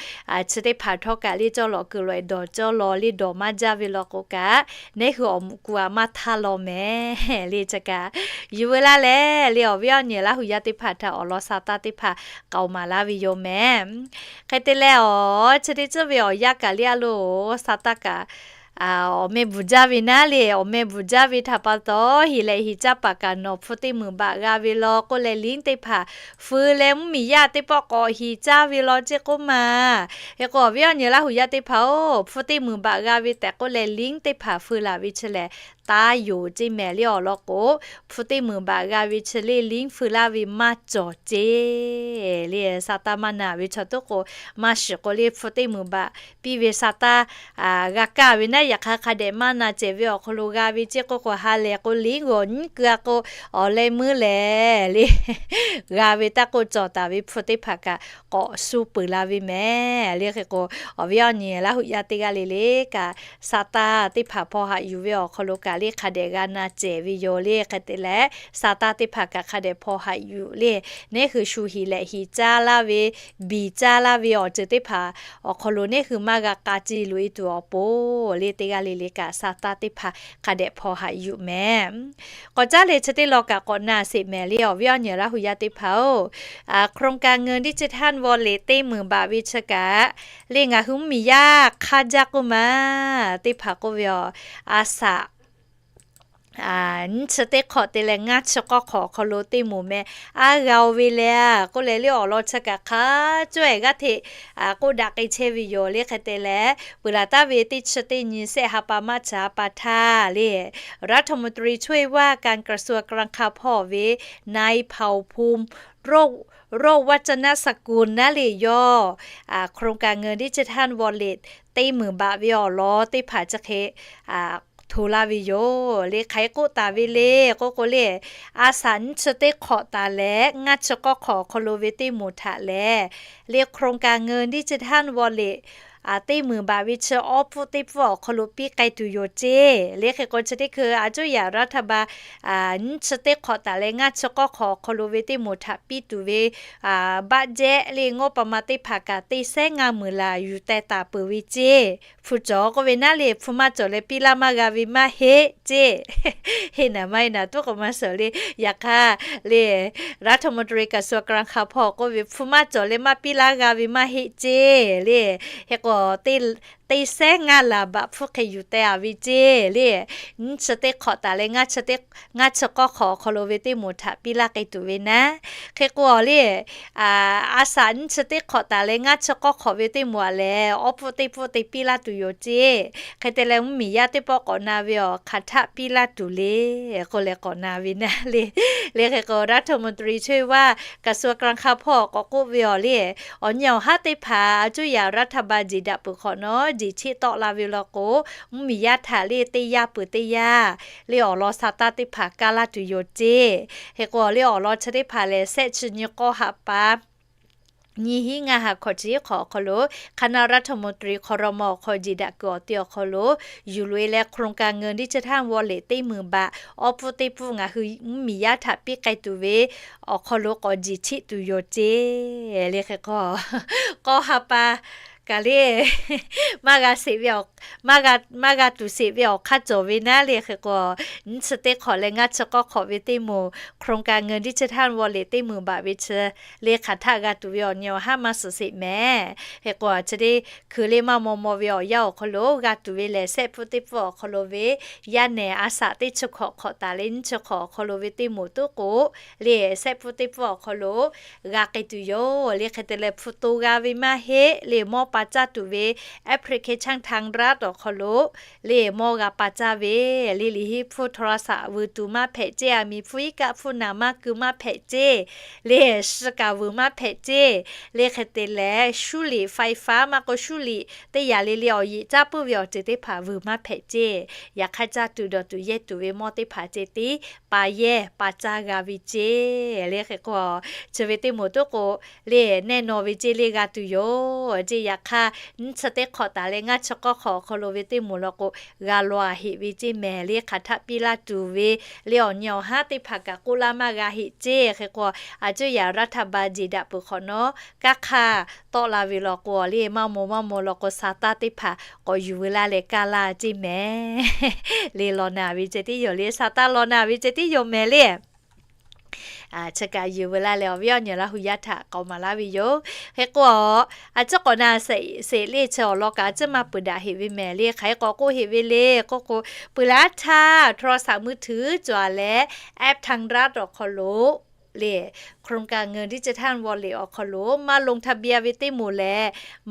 chi teˇ hpaˍ htawˇ kaꞈ le, cawˇ lawꞈ kuiˬ lawꞈ-e dawˬ cawˇ law le, dawˬ maˇ jaˇ ve law k'o kaꞈ, neˉ hui awˬ muꞈ ku aꞈ maˇ htaˇ law mehˍ le. Chi kaꞈ yuˬ veu laˇ leh le, awˬ viˉ awˬ nyi Laˇ hu yaˇ teˇ hpaˍ htaꞈ awˬ lawn sa taˇ teˇ hpaˍ k'aoˍ maˍ laˇ ve yoˬ mehˍ. Hk'e te leh, awˬ chi teˇ tcuhˉ ve awˬ yanˇ kaꞈ le, a lo sa taˇ kaꞈ awˬ meh bvuhˬ jaˇ ve naˉ le, awˬ meh bvuhˬ jaˇ ve htaꞈ pa taw, hiˍ lehꞈ hiˍ caˇ paˍ kaꞈ nawˬ hpu teˇ meunˍ baꞈ g'a ve law k'oˆ leh, link teˇ hpaˍ feu leh mvuhˇmiˬ yaˇ teˇ pawˆ k'awꞈ hiˍ caˇ ve law ceˇ k'oˆ ma. Hk'e k'o, awˬ viˉ awˬ nyi Laˇ hu yaˇ teˇ hpaˍ-oˬ, hpu teˇ meunˍ baꞈ g'a ve tehꞈ k'oˆ leh, link teˇ hpaˍ feu laˬ ve chi lehˬ, taˇ yonˍ ceˇ mehˍ le. Awˬ lawn k'o, hpu teˇ meunˍ baꞈ g'a ve chi le, link feu laˇ ve maˇ cawˬ ceˇ le. Sa taˇ maˇ na ve chaw toˉ k'o, maˇ shiˍ k'o le, hpu teˇ meunˍ baꞈ piˇ ve sa taˇ g'a kaˇ ve naˉ, yaꞈ hk'aˇ hk'a dehꞈ maˇ na cehˬ ve awˬ hk'aw lo g'a ve ceˇ k'oˆ k'o, ha lehˬ k'o, link g'awˬ nyiˉ keu-a k'o, awˬ leh meuˇ lehˬ le, g'a ve taˇ k'oˆ, cawˬ taˍ ve hpu teˇ hpaˍ kaꞈ k'awꞈ shu peuˬ la ve mehˍ le. Hk'e k'o, awˬ viˉ awˬ nyi Laˇ hu yaˇ teˇ g'aˇ le le kaꞈ, sa taˇ teˇ hpaˍ hpaw haꞈ yuˬ ve awˬ hk'aw lo kaꞈ le, hk'a dehꞈ g'a na cehˬ ve yoˬ le. Hk'e te leh, sa taˇ teˇ hpaˍ kaꞈ hk'a dehꞈ hpaw haꞈ yuˬ le. Neˉ hui shu hiˍ lehꞈ hiˍ caˇ laˇ ve, biˬ caˇ laˇ ve awˬ ceuˬ teˇ hpaˍ awˬ hk'aw lo neˉ hui maˇ g'a k'a ce loꞈ-e tuˬ awˬ pon le, teˇ g'aˇ le le kaꞈ sa taˇ teˇ hpaˍ hk'a dehꞈ hpaw haꞈ yuˬ mehˍ. K'awꞈ caˉ leh chi teˇ lawn kaꞈ k'awꞈ na sheˍ mehˍ le, awˬ viˉ awˬ nyi Laˇ hu yaˇ teˇ hpaˍ-oˬ, โครงการเงินดิจิทัลวอลเล็ต teˇ meunˍ baꞈ ve chi kaꞈ le, ngaˬ hui mvuhˇmiˬ yaˇ hk'aˇ jaˇ k'oˆ ma teˇ hpaˍ k'oˆ ve, a shaꞈ nyiˇ chi teˇ hk'awꞈ te leh ngaˇ chi k'awˇ hk'awꞈ awˬ hk'aw lo teˇ moˍ meh aˉ g'a-o ve le k'oˆ leh, le awˬ lawn chi kaꞈ hk'a cawˇ-ehˍ g'aˇ hteꞈ k'oˆ daꞈ k'ai chehˇ ve yoˬ. Le hk'e te leh, peuˬ laˬ taˍ ve teˇ chi teˇ nyi sehˆ ha pa maˇ chi ha pa htaˇ le, รัฐมนตรีช่วยว่าการกระทรวงการคลัง hk'a hpawˇ ve นายเผ่าภูมิ โรจน์วัฒนสกุล naˉ le yawˇ โครงการเงินดิจิทัลวอลเล็ต teˇ meunˍ baꞈ ve awˬ lawn teˇ hpaˍ chi hk'e hto laˇ ve yoˬ. Le hk'aˬ hk'e k'oˆ taˍ ve le k'oˆ k'o le, a shaꞈ nyiˇ chi teˇ hk'awꞈ taˍ leh ngaˇ chi k'awˇ hk'awꞈ awˬ hk'aw lo ve teˇ moˍ htaꞈ lehˬ, le โครงการเงินดิจิทัลวอลเล็ต teˇ meunˍ baꞈ ve chi awˉ pfuhˇ teˇ pfuhˇ awˬ hk'aw lo piˇ k'ai tuˬ yoˬ ceˇ. Le hk'e k'o chi teˇ hkui a cuˇ yaꞈ รัฐบาล nyiˇ chi teˇ hk'awꞈ taˍ leh ngaˇ chi k'awˇ hk'awꞈ awˬ hk'aw lo ve teˇ moˍ htaꞈ piˇ tuˬ ve บัตรเดบิต le งบประมาณ teˇ hpaˍ kaꞈ teˇ sehˉ ngaˇ meunˍ laˬ yuˬ teh taˍ peuˬ ve ceˇ. Hpu cawˬ k'oˆ ve naˉ le, hpu maˇ cawˬ leh piˇ laˇ maˇ g'a ve maˇ heˆ ceˇ. Heˆ naˍ maˇ heˆ naˍ tuˉ k'o maˇ suhˍ le. Yaꞈ hk'aˇ le, รัฐมนตรีกระทรวงการคลัง hk'a hpawˇ k'oˆ ve, hpu maˇ cawˬ leh maˇ piˇ laˇ g'a ve maˇ heˆ ceˇ le. Hk'e k'o teˇ sehˉ ngaˇ laˬ baꞈ hpfuhˇ hk'e yuˬ teh-a ve ceˇ le. Nyiˇ chi teˇ hk'awꞈ taˍ leh ngaˇ chi k'awˇ hk'awꞈ awˬ hk'aw lo ve teˇ moˍ htaꞈ piˇ laˇ k'ai tuˬ ve naˉ. Hk'e k'o le, a shaꞈ nyiˇ chi teˇ hk'awꞈ taˍ leh ngaˇ chi k'awˇ hk'awꞈ ve teˇ moˍ aꞈ lehˬ, awˉ pfuhˇ teˇ pfuhˇ te piˇ laˇ tuˬ yoˬ ceˇ. Hk'e te leh mvuhˇmiˬ yaˇ teˇ pawˆ k'awꞈ na ve awˬ hk'aˬ htaˆ piˇ laˇ tuˬ le k'oˆ leh k'awꞈ na ve naˉ le. Le hk'e k'o รัฐมนตรีช่วยว่าการกระทรวงการคลัง hk'a hpawˇ k'awꞈ k'oˆ ve awˬ le, awˬ nyi awˬ haˉ teˇ hpaˍ a cuˇ yaꞈ รัฐบาล jeˬ daꞈ peuˬ hk'awꞈ nawˉ, jeˬ cheˆ tawˆ la ve law k'o, mvuhˇmiˬ yaˇ htaꞈ le teˇ yanˇ peuˬ teˇ yanˇ le awˬ lawn sa taˇ teˇ hpaˍ kaˇ laˇ tuˬ yoˬ ceˇ. Hk'e k'o le awˬ lawn chi teˇ hpaˍ lehˬ, sehˆ chi nyi k'awˇ ha pa nyiˇ hinˉ ngaˇ ha hkawꞈ chi hk'awꞈ awˬ hk'aw lo คณะรัฐมนตรี ครม. awˬ hk'aw jeˬ daꞈ kuiˬ awˬ te awˬ hk'aw lo yuˬ loꞈ-e leh โครงการเงินดิจิทัลวอลเล็ต teˇ meunˍ baꞈ awˉ pfuhˇ teˇ pfuhˇ ngaˬ hui mvuhˇmiˬ yaˇ htaꞈ piˇ k'ai tuˬ ve awˬ hk'aw lo k'awꞈ jeˬ cheˆ tuˬ yoˬ ceˇ. Le hk'e k'o, k'awˇ ha pa kaꞈ le maˇ g'a tuˬ sheˍ ve awˬ hk'aˇ cawˬ ve naˉ le. Hk'e k'o, nyiˇ chi teˇ hk'awꞈ leh ngaˇ chi k'awˇ hk'awꞈ ve teˇ moˍ โครงการเงินดิจิทัลวอลเล็ต teˇ meunˍ baꞈ ve chi le hk'aˬ htaˆ g'a tuˬ ve awˬ nyi awˬ haˉ maˇ suhˍ sheˍ mehˍ. Hk'e k'o, chi teˇ hkui le maˇ maw maw ve awˬ yanˇ awˬ hk'aw lo g'a tuˬ ve lehˬ, sehˆ pfuhˇ teˇ pfuhˇ awˬ hk'aw lo ve yaˇ nehˬ a shaꞈ teˇ chi hk'awꞈ hk'awꞈ taˍ leh nyiˇ chi hk'awꞈ awˬ hk'aw lo ve teˇ moˍ tuˉ k'o le, sehˆ pfuhˇ teˇ pfuhˇ awˬ hk'aw lo g'a k'ai tuˬ yoˬ. Le hk'e te leh hpu to g'a ve maˇ heˆ le, mawˇ pa caˇ tuˬ ve application ทางรัฐ awˬ hk'aw lo le mawˇ g'a pa caˇ ve le, liꞈ henˇ hpfuhˇ โทรศัพท์ vuiˬ tuˬ maˇ hpehꞈ ceˇ, aˬ miˍ hpfuhˇ iˉ kaˆ hpfuhˇ naˍ maˇ keu maˇ hpehꞈ ceˇ le, shi kaˍ vuiˬ maˇ hpehꞈ ceˇ. Le hk'e te leh shuˉ liꞈ ไฟฟ้า maˇ k'o shuˉ liꞈ teˇ yanˇ le le awˬ yeꞈ caˇ puiˉ ve awˬ ceuˬ teˇ hpaˍ vuiˬ maˇ hpehꞈ ceˇ. Yaꞈ hk'aˇ caˇ tuˬ dawˬ tuˬ yehˇ tuˬ ve mawˇ teˇ hpaˍ ceh tiˉ pa yehˇ pa caˇ g'a ve ceˇ. Le hk'e k'o, chi ve teˇ moˍ tuˉ k'o le, nehˇ naw ve ceˇ le g'a tuˬ yoˬ ceˇ. Yaꞈ hk'aˇ nyiˇ chi teˇ hk'awꞈ taˍ leh ngaˇ chi k'awˇ hk'awꞈ awˬ hk'aw lo ve teˇ moˍ law k'o, g'a law-a heꞈ ve ceˇ mehˍ. Le hk'aˬ htaˆ piˇ laˇ tuˬ ve le awˬ nyi awˬ haˉ teˇ hpaˍ kaꞈ k'oˆ laˇ maˇ g'a heˆ ceˇ. Hk'e k'o, a cuˇ yaꞈ รัฐบาล jeˬ daꞈ peuˬ hk'awꞈ nawˉ, kaˇ hk'aˇ tawˆ la ve law k'o le, maˇ maw maˇ maw law k'o, sa taˇ teˇ hpaˍ k'awꞈ yuˬ veu laˇ leh kaˇ laˇ ceˇ mehˍ. Le law na ve ceh tiˉ yoˬ le, sa taˇ law na ve ceh tiˉ yoˬ mehˍ le. Chi kaꞈ yuˬ veu laˇ leh awˬ viˉ awˬ nyi Laˇ hu yaˇ htaꞈ k'awꞈ maˍ laˇ ve yoˬ. Hk'e k'o, a ciˉ k'awꞈ na sheˍ le, chi awˬ lawn kaꞈ a ciˉ maˇ peuˬ daꞈ heꞈ ve mehˍ le. Hk'aˬ hk'e k'awꞈ k'oˆ heꞈ ve le k'oˆ k'o, peuˬ laˇ htaˇ โทรศัพท์มือถือ cawˬ leh แอปทางรัฐ awˬ hk'aw lo le โครงการเงินดิจิทัลวอลเล็ต awˬ hk'aw lo maˇ ลงทะเบียน ve teˇ moˍ lehˬ,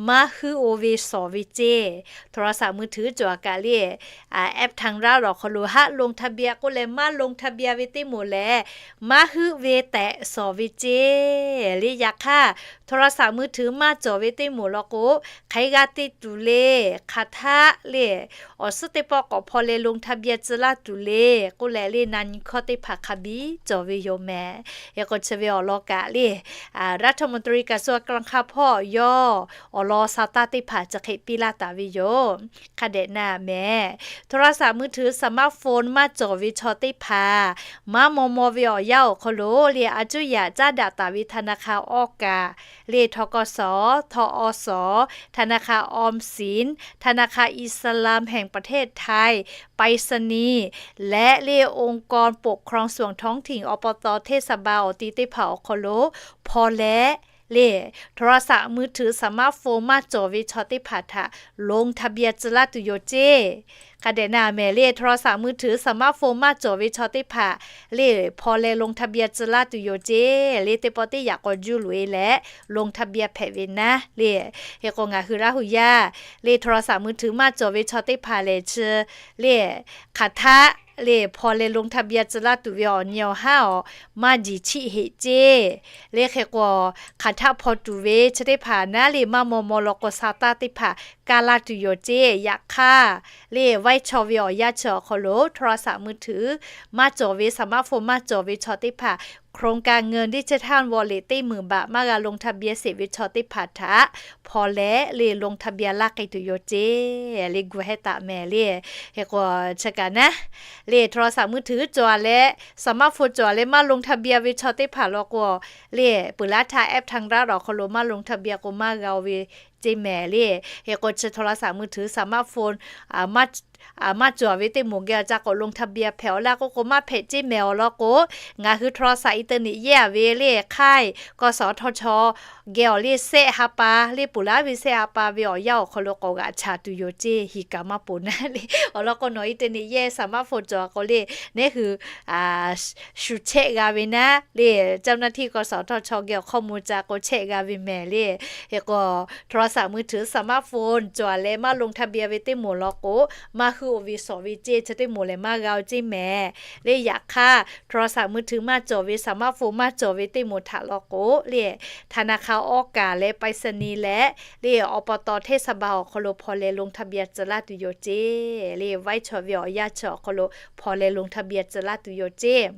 maˇ huiˉ-o ve shawˍ ve ceˇ. โทรศัพท์มือถือ cawˬ kaꞈ le, แอปทางรัฐ awˬ hk'aw lo haˆ ลงทะเบียน k'oˆ leh maˇ ลงทะเบียน ve teˇ moˍ lehˬ, maˇ huiˉ ve tehꞈ shawˍ ve ceˇ. Le yaꞈ hk'aˇ โทรศัพท์มือถือ maˇ cawˬ ve teˇ moˍ law k'o, hk'aˬ hk'e g'a te tuˬ le, hk'aˬ htaˆ le, awˬ suhˉ teˇ pawˆ k'awꞈ hpaw leh ลงทะเบียน tcuh laˇ tuˬ le k'oˆ leh le, na nyi hkawˇ teˇ hpaˍ hk'a biˇ cawˬ ve yoˬ mehˍ. Hk'e k'o, chi ve awˬ lawn kaꞈ le, รัฐมนตรีกระทรวงการคลัง hk'a hpawˇ yawˇ awˬ lawn sa taˇ teˇ hpaˍ chi hk'e piˇ laˇ taˍ ve yoˬ. Hk'a dehꞈ na mehˍ, โทรศัพท์มือถือ สมาร์ทโฟน maˇ cawˬ ve chaw teˇ hpaˍ maˇ maw maw ve awˬ yanˇ awˬ hk'aw lo le, a cuˇ yaꞈ caˉ daꞈ taˍ ve ธนาคาร awˇ kaꞈ le, ทกส, ทอส, ธนาคารออมสิน, ธนาคารอิสลามแห่งประเทศไทย, ไปรษณีย์ leh le องค์กรปกครองส่วนท้องถิ่น อบต. เทศบาล awˬ ti teˇ hpaˍ awˬ hk'aw lo hpaw leh le, โทรศัพท์มือถือ สมาร์ทโฟน maˇ cawˬ ve chaw teˇ hpaˍ htaꞈ ลงทะเบียน tcuh laˇ tuˬ yoˬ ceˇ. Hk'a dehꞈ na mehˍ le, โทรศัพท์มือถือ สมาร์ทโฟน maˇ cawˬ ve chaw teˇ hpaˍ le, hpaw leh ลงทะเบียน tcuh laˇ tuˬ yoˬ ceˇ. Le teˇ pawˆ teˇ yaꞈ k'awꞈ juˇ loꞈ-e leh ลงทะเบียน hpehꞈ ve naˉ le. Hk'e k'o ngaˬ hui Laˇ hu yaˇ le โทรศัพท์มือถือ maˇ cawˬ ve chaw teˇ hpaˍ lehˬ chi le, hk'aˬ htaˆ le hpaw leh ลงทะเบียน tcuh laˇ tuˬ ve awˬ nyi awˬ haˉ awˬ maˇ jiˬ chiˆ heꞈ ceˇ. Le hk'e k'o, hk'aˬ htaˆ hpaw tuˬ ve chi teˇ hpaˍ naˉ le maˇ maw maw law k'o, sa taˇ teˇ hpaˍ kaˇ laˇ tuˬ yoˬ ceˇ. Yaꞈ hk'aˇ le, vaiˇ chaw ve awˬ yanˇ chi awˬ hk'aw lo โทรศัพท์มือถือ maˇ cawˬ ve สมาร์ทโฟน maˇ cawˬ ve chaw teˇ hpaˍ โครงการเงินดิจิทัลวอลเล็ต teˇ meunˍ บาท maˇ g'a ลงทะเบียน sheˍ ve chaw teˇ hpaˍ htaꞈ hpaw leh le ลงทะเบียน laˇ k'ai tuˬ yoˬ ceˇ. Le gu hehˉ taˍ mehˍ le. Hk'e k'o chi kaꞈ naˉ le โทรศัพท์มือถือ cawˬ-a leh สมาร์ทโฟน cawˬ-a leh maˇ ลงทะเบียน ve chaw teˇ hpaˍ law k'o le, peuˬ laˇ htaˇ แอปทางรัฐ awˬ hk'aw lo maˇ ลงทะเบียน k'o maˇ g'a-o ve ceˇ mehˍ le. Hk'e k'o chi โทรศัพท์มือถือ สมาร์ทโฟน maˇ cawˬ ve teˇ moˍ geh awˬ ca k'awꞈ ลงทะเบียน hpehꞈ-aw laˇ k'oˆ k'o maˇ hpehꞈ ceˇ mehˍ awˬ lawn k'o, ngaˬ hui โทรศัพท์ อินเทอร์เน็ต yehˇ-a ve le ค่าย กสทช geh awˬ le เซต ha pa le peuˬ laˇ ve เซต ha pa ve awˬ yanˇ awˬ hk'aw lo k'awꞈ g'aꞈ chaˍ tuˬ yoˬ ceˇ. Hiˍ kaꞈ maˇ poˬ naˉ le. Awˬ lawn k'o nawˬ อินเทอร์เน็ต yehˇ สมาร์ทโฟน cawˬ-a k'o le, neˉ hui shu chehˇ g'a ve naˉ le, เจ้าหน้าที่ กสทช geh awˬ hkawˇ mvuh ca k'o chehˇ g'a ve mehˍ le. Hk'e k'o โทรศัพท์มือถือ สมาร์ทโฟน cawˬ-a leh maˇ ลงทะเบียน ve teˇ moˍ law k'o, maˇ huˆ-o ve shawˍ ve ceˇ. Chi teˇ moˍ lehˬ maˇ g'a-o ceˇ mehˍ le. Yaꞈ hk'aˇ โทรศัพท์มือถือ maˇ cawˬ ve สมาร์ทโฟน maˇ cawˬ ve teˇ moˍ htaꞈ law k'o le, ธนาคาร อ.ก.กา leh ไปรษณีย์ leh le อบต. เทศบาล awˬ hk'aw lo hpaw leh ลงทะเบียน tcuh laˇ tuˬ yoˬ ceˇ. Le vaiˇ chaw ve awˬ yanˇ chi awˬ hk'aw lo hpaw leh ลงทะเบียน tcuh laˇ tuˬ yoˬ ceˇ.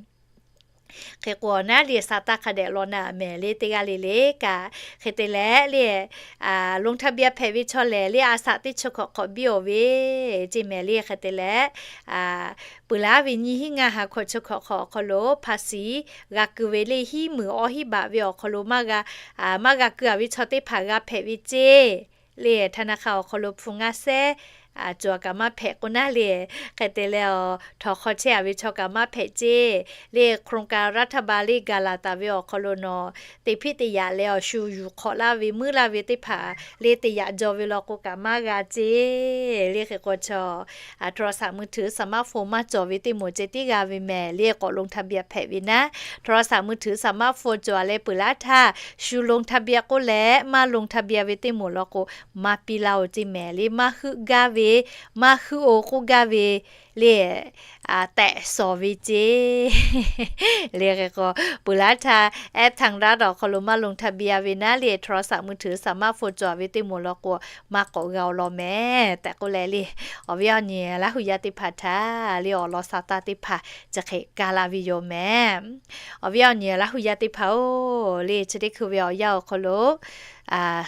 Hk'e k'o naˉ le sa taˇ hk'a dehꞈ law na mehˍ le. Teˇ g'aˇ le le kaꞈ hk'e te leh le, ลงทะเบียน hpehꞈ ve chaw lehˬ le, a shaꞈ teˇ chi hkawꞈ hk'awꞈ biˇ-oˬ ve ceˇ mehˍ le. Hk'e te leh peuˬ laˇ ve nyiˇ hinˉ ngaˇ ha hkawꞈ chi hkawꞈ hk'awꞈ awˬ hk'aw lo ภาษี g'a keu ve le, hiˉ meunˍ awˇ hiˉ baꞈ ve awˬ hk'aw lo maˇ g'a, maˇ g'a keu-a ve chaw teˇ hpaˍ g'a hpehꞈ ve ceˇ. Le ธนาคาร awˬ hk'aw lo hpu ngaˇ sehˉ cawˬ kaꞈ maˇ hpehꞈ k'o naˉ le. Hk'e te leh, a, htawnˍ hk'aw chehˇ-a ve chaw kaꞈ maˇ hpehꞈ ceˇ. Le โครงการรัฐบาล le gaˬ laˬ taˍ ve awˬ hk'aw lo nawˬ teꞈ hpiˇ teꞈ yaꞈ leh awˬ shu yuˬ hk'awꞈ laˇ ve, muiˉ laˇ ve teˇ hpaˍ le teꞈ yaꞈ jaw ve law k'o kaꞈ maˇ g'a ceˇ. Le hk'e k'o chaw โทรศัพท์มือถือ สมาร์ทโฟน maˇ cawˬ ve teˇ moˍ ceh tiˉ g'a ve mehˍ le. K'awꞈ ลงทะเบียน hpehꞈ ve naˉ, โทรศัพท์มือถือ สมาร์ทโฟน cawˬ-a leh peuˬ laˇ htaˇ shu ลงทะเบียน k'oˆ leh maˇ ลงทะเบียน ve teˇ moˍ law k'o, maˇ piˇ laˇ-oˬ ceˇ mehˍ le. Maˇ huˆ gaˇ ve, maˇ huˆ-o k'oˆ gaˇ ve le, tehꞈ shawˍ ve ceˇ. Le hk'e k'o, peuˬ laˇ htaˇ แอปทางรัฐ awˬ hk'aw lo maˇ ลงทะเบียน ve naˉ le, โทรศัพท์มือถือ สมาร์ทโฟน cawˬ ve teˇ moˍ law k'o, maˇ k'awꞈ g'a-o law mehˍ tehꞈ k'oˆ leh le, awˬ viˉ awˬ nyi Laˇ hu yaˇ teˇ hpaˍ htaꞈ le awˬ lawn sa taˇ teˇ hpaˍ chi hk'e kaˇ laˇ ve yoˬ mehˍ. Awˬ viˉ awˬ nyi Laˇ hu yaˇ teˇ hpaˍ-oˬ, le chi teˇ hkui ve awˬ yanˇ awˬ hk'aw lo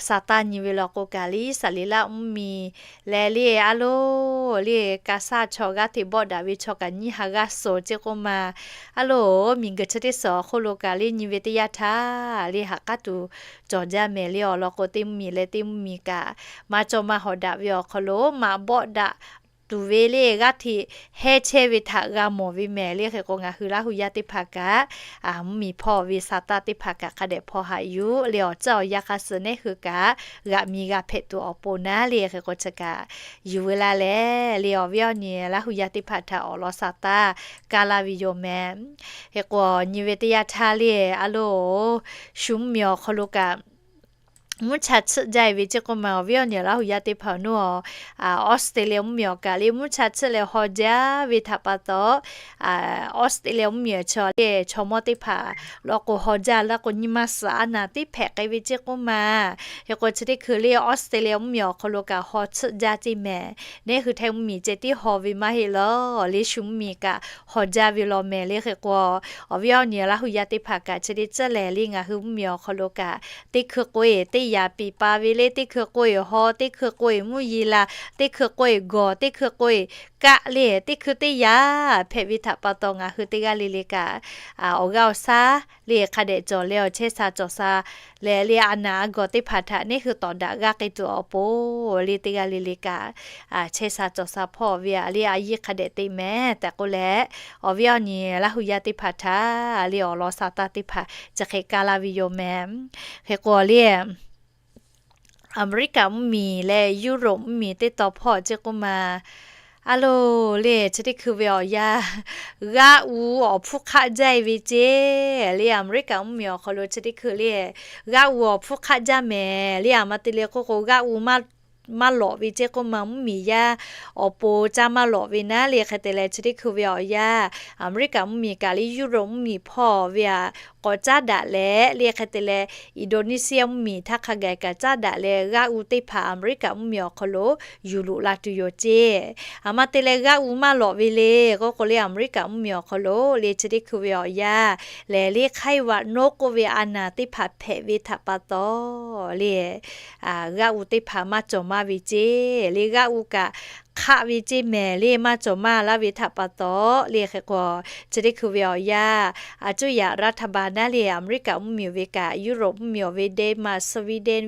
sa taˇ nyi ve law k'o kaꞈ le, Saˍ liˍ laˇ mvuhˇmiˬ leh le a loˬ le, ka saˇ chaw g'aˇ hteꞈ bawˆ daꞈ ve chaw kaꞈ nyiˇ ha g'aˇ suhˍ ceˇ k'oˆ ma. A loˬ, miˬguiˬ chi teˇ suhˍ awˬ hk'oˆ lo kaꞈ le nyi ve teˇ yanˇ htaˇ le, ha k'aˉ tuˬ cawˬ jaˇ mehˍ le. Awˬ lawn k'o, teˇ mvuhˇmiˬ leh teˇ mvuhˇmiˬ kaꞈ maˇ cawˇ maˇ hawˍ daꞈ ve awˬ hk'aw lo maꞈ bawˆ daꞈ tuˬ ve le, g'aˇ hteꞈ hehˇ chehˇ ve htaꞈ g'a mawˬ ve mehˍ le. Hk'e k'o, ngaˬ hui Laˇ hu yaˇ teˇ hpaˍ kaꞈ mvuhˇmiˬ hpawˇ ve sa taˇ teˇ hpaˍ kaꞈ hk'a dehꞈ hpaw haꞈ yuˬ le, awˬ tcuhˉ awˬ yanˇ hk'a suh neˉ hui kaꞈ g'aꞈ mi g'a hpehꞈ tuˬ awˬ pon naˉ le. Hk'e k'o, chi kaꞈ yuˬ ve laˇ leh le, awˬ viˉ awˬ nyi Laˇ hu yaˇ teˇ hpaˍ htaꞈ awˬ lawn sa taˇ kaˇ laˇ ve yoˬ mehˍ. Hk'e k'o, nyi ve teˇ yanˇ htaˇ le, a loˬ, shu mvuhˇmiˬ awˬ hk'aw lo kaꞈ mvuhˇ cha tsuhˆ jaˇ-e ve ceˇ k'oˆ ma. Awˬ viˉ awˬ nyi Laˇ hu yaˇ teˇ hpaˍ awˬ nuˇ, Australia mvuhˇmiˬ awˬ kaꞈ le mvuhˇ cha tsuhˆ leh haw jaˇ ve htaꞈ pa taw, Australia mvuhˇmiˬ awˬ chaw le chaw mawˇ teˇ hpaˍ law k'o, haw jaˇ laˇ k'o, nyi ma suhˍ a naˍ tiˉ hpehꞈ k'ai ve ceˇ k'oˆ ma. Hk'e k'o, chi teˇ hkui le Australia mvuhˇmiˬ awˬ hk'aw lo kaꞈ haw tsuhˆ jaˇ ceˇ mehˍ. Neˉ hui Htaiˇ mvuhˇmiˬ ceh tiˉ haw ve maˇ heˆ laˬ le, shu mvuhˇmiˬ kaꞈ haw jaˇ ve law mehˍ le. Hk'e k'o, awˬ viˉ awˬ nyi Laˇ hu yaˇ teˇ hpaˍ kaꞈ chi le tcuhˉ lehˍ le, ngaˬ hui mvuhˇmiˬ awˬ hk'aw lo kaꞈ teˇ hkui k'oˆ-e teˇ yaꞈ piˍ pa ve le, teˇ hkui k'oˆ-e haw, teˇ hkui k'oˆ-e mvuhˇ yeˬ la, teˇ hkui k'oˆ-e gawˬ, teˇ hkui k'oˆ-e kaˆ le, teˇ hkui teˇ yaꞈ hpehꞈ ve htaꞈ pa taw ngaˬ hui teˇ g'aˇ le le kaꞈ awˬ g'aˇ awˬ shaˉ le hk'a dehꞈ cawˬ leh awˬ chehˇ sha cawˬ sha leh le a naˍ a gawˬ teˇ hpaˍ htaꞈ neˇ hui tawˍ daꞈ g'aˇ k'ai tuˬ awˬ pon le teˇ g'aˇ le le kaꞈ chehˇ sha cawˬ sha hpawˇ ve a le a yiˇ hk'a dehꞈ te mehˍ tehꞈ k'oˆ leh, awˬ viˉ awˬ nyi Laˇ hu yaˇ teˇ hpaˍ htaꞈ le awˬ lawn sha taˇ teˇ hpaˍ chi hk'e kaˇ laˇ ve yoˬ mehˍ. Hk'e k'o le Aˍmeˍriˆkaˍ mvuhˇmiˬ leh Europe mvuhˇmiˬ teˇ tawn hpawˇ ceˇ k'oˆ ma, a loˬ le chi teˇ hkui ve awˬ yanˇ g'aˆ u awˬ hpfuhˇ hk'aˆ jaˇ-e ve ceˇ le Aˍmeˍriˆkaˍ mvuhˇmiˬ awˬ hk'aw lo chi teˇ hkui le g'aˆ u awˬ hpfuhˇ hk'aˆ jaˇ mehˍ le a ma te leh k'oˆ k'o g'aˆ u maˇ maˇ lawꞈ ve ceˇ k'oˆ ma mvuhˇmiˬ yaˇ awˬ pon caˇ maˇ lawꞈ ve naˉ le hk'e te leh chi teˇ hkui ve awˬ yanˇ Aˍmeˍriˆkaˍ mvuhˇmiˬ kaꞈ le Europe mvuhˇmiˬ hpawˇ ve a k'awꞈ caˉ daꞈ leh le hk'e te leh Indonesia mvuhˇmiˬ htaˇ hk'a gaˬ kaꞈ caˉ daꞈ leh g'aˆ u teˇ hpaˍ Aˍmeˍriˆkaˍ mvuhˇmiˬ awˬ hk'aw lo yuˬ loꞈ la tuˬ yoˬ ceˇ. A ma te leh g'aˆ u maˇ lawꞈ ve le k'oˆ k'o le Aˍmeˍriˆkaˍ mvuhˇmiˬ awˬ hk'aw lo le chi teˇ hkui ve awˬ yanˇ lehˬ le hk'aiˉ vaꞈ noˉ k'oˆ ve a naˍ teˇ hpaˍ hpehꞈ ve htaꞈ pa taw le g'aˆ u teˇ hpaˍ maˇ cawˬ maˇ ve ceˇ le g'aˆ u kaꞈ hk'aˆ ve ceˇ mehˍ le maˇ cawˬ maˇ laˇ ve htaꞈ pa taw le hk'e k'o chi teˇ hkui ve awˬ yanˇ a cuˇ yaꞈ รัฐบาล naˉ le Aˍmeˍriˆkaˍ mvuhˇmiˬ ve kaꞈ Europe mvuhˇmiˬ ve Denmark, Sweden,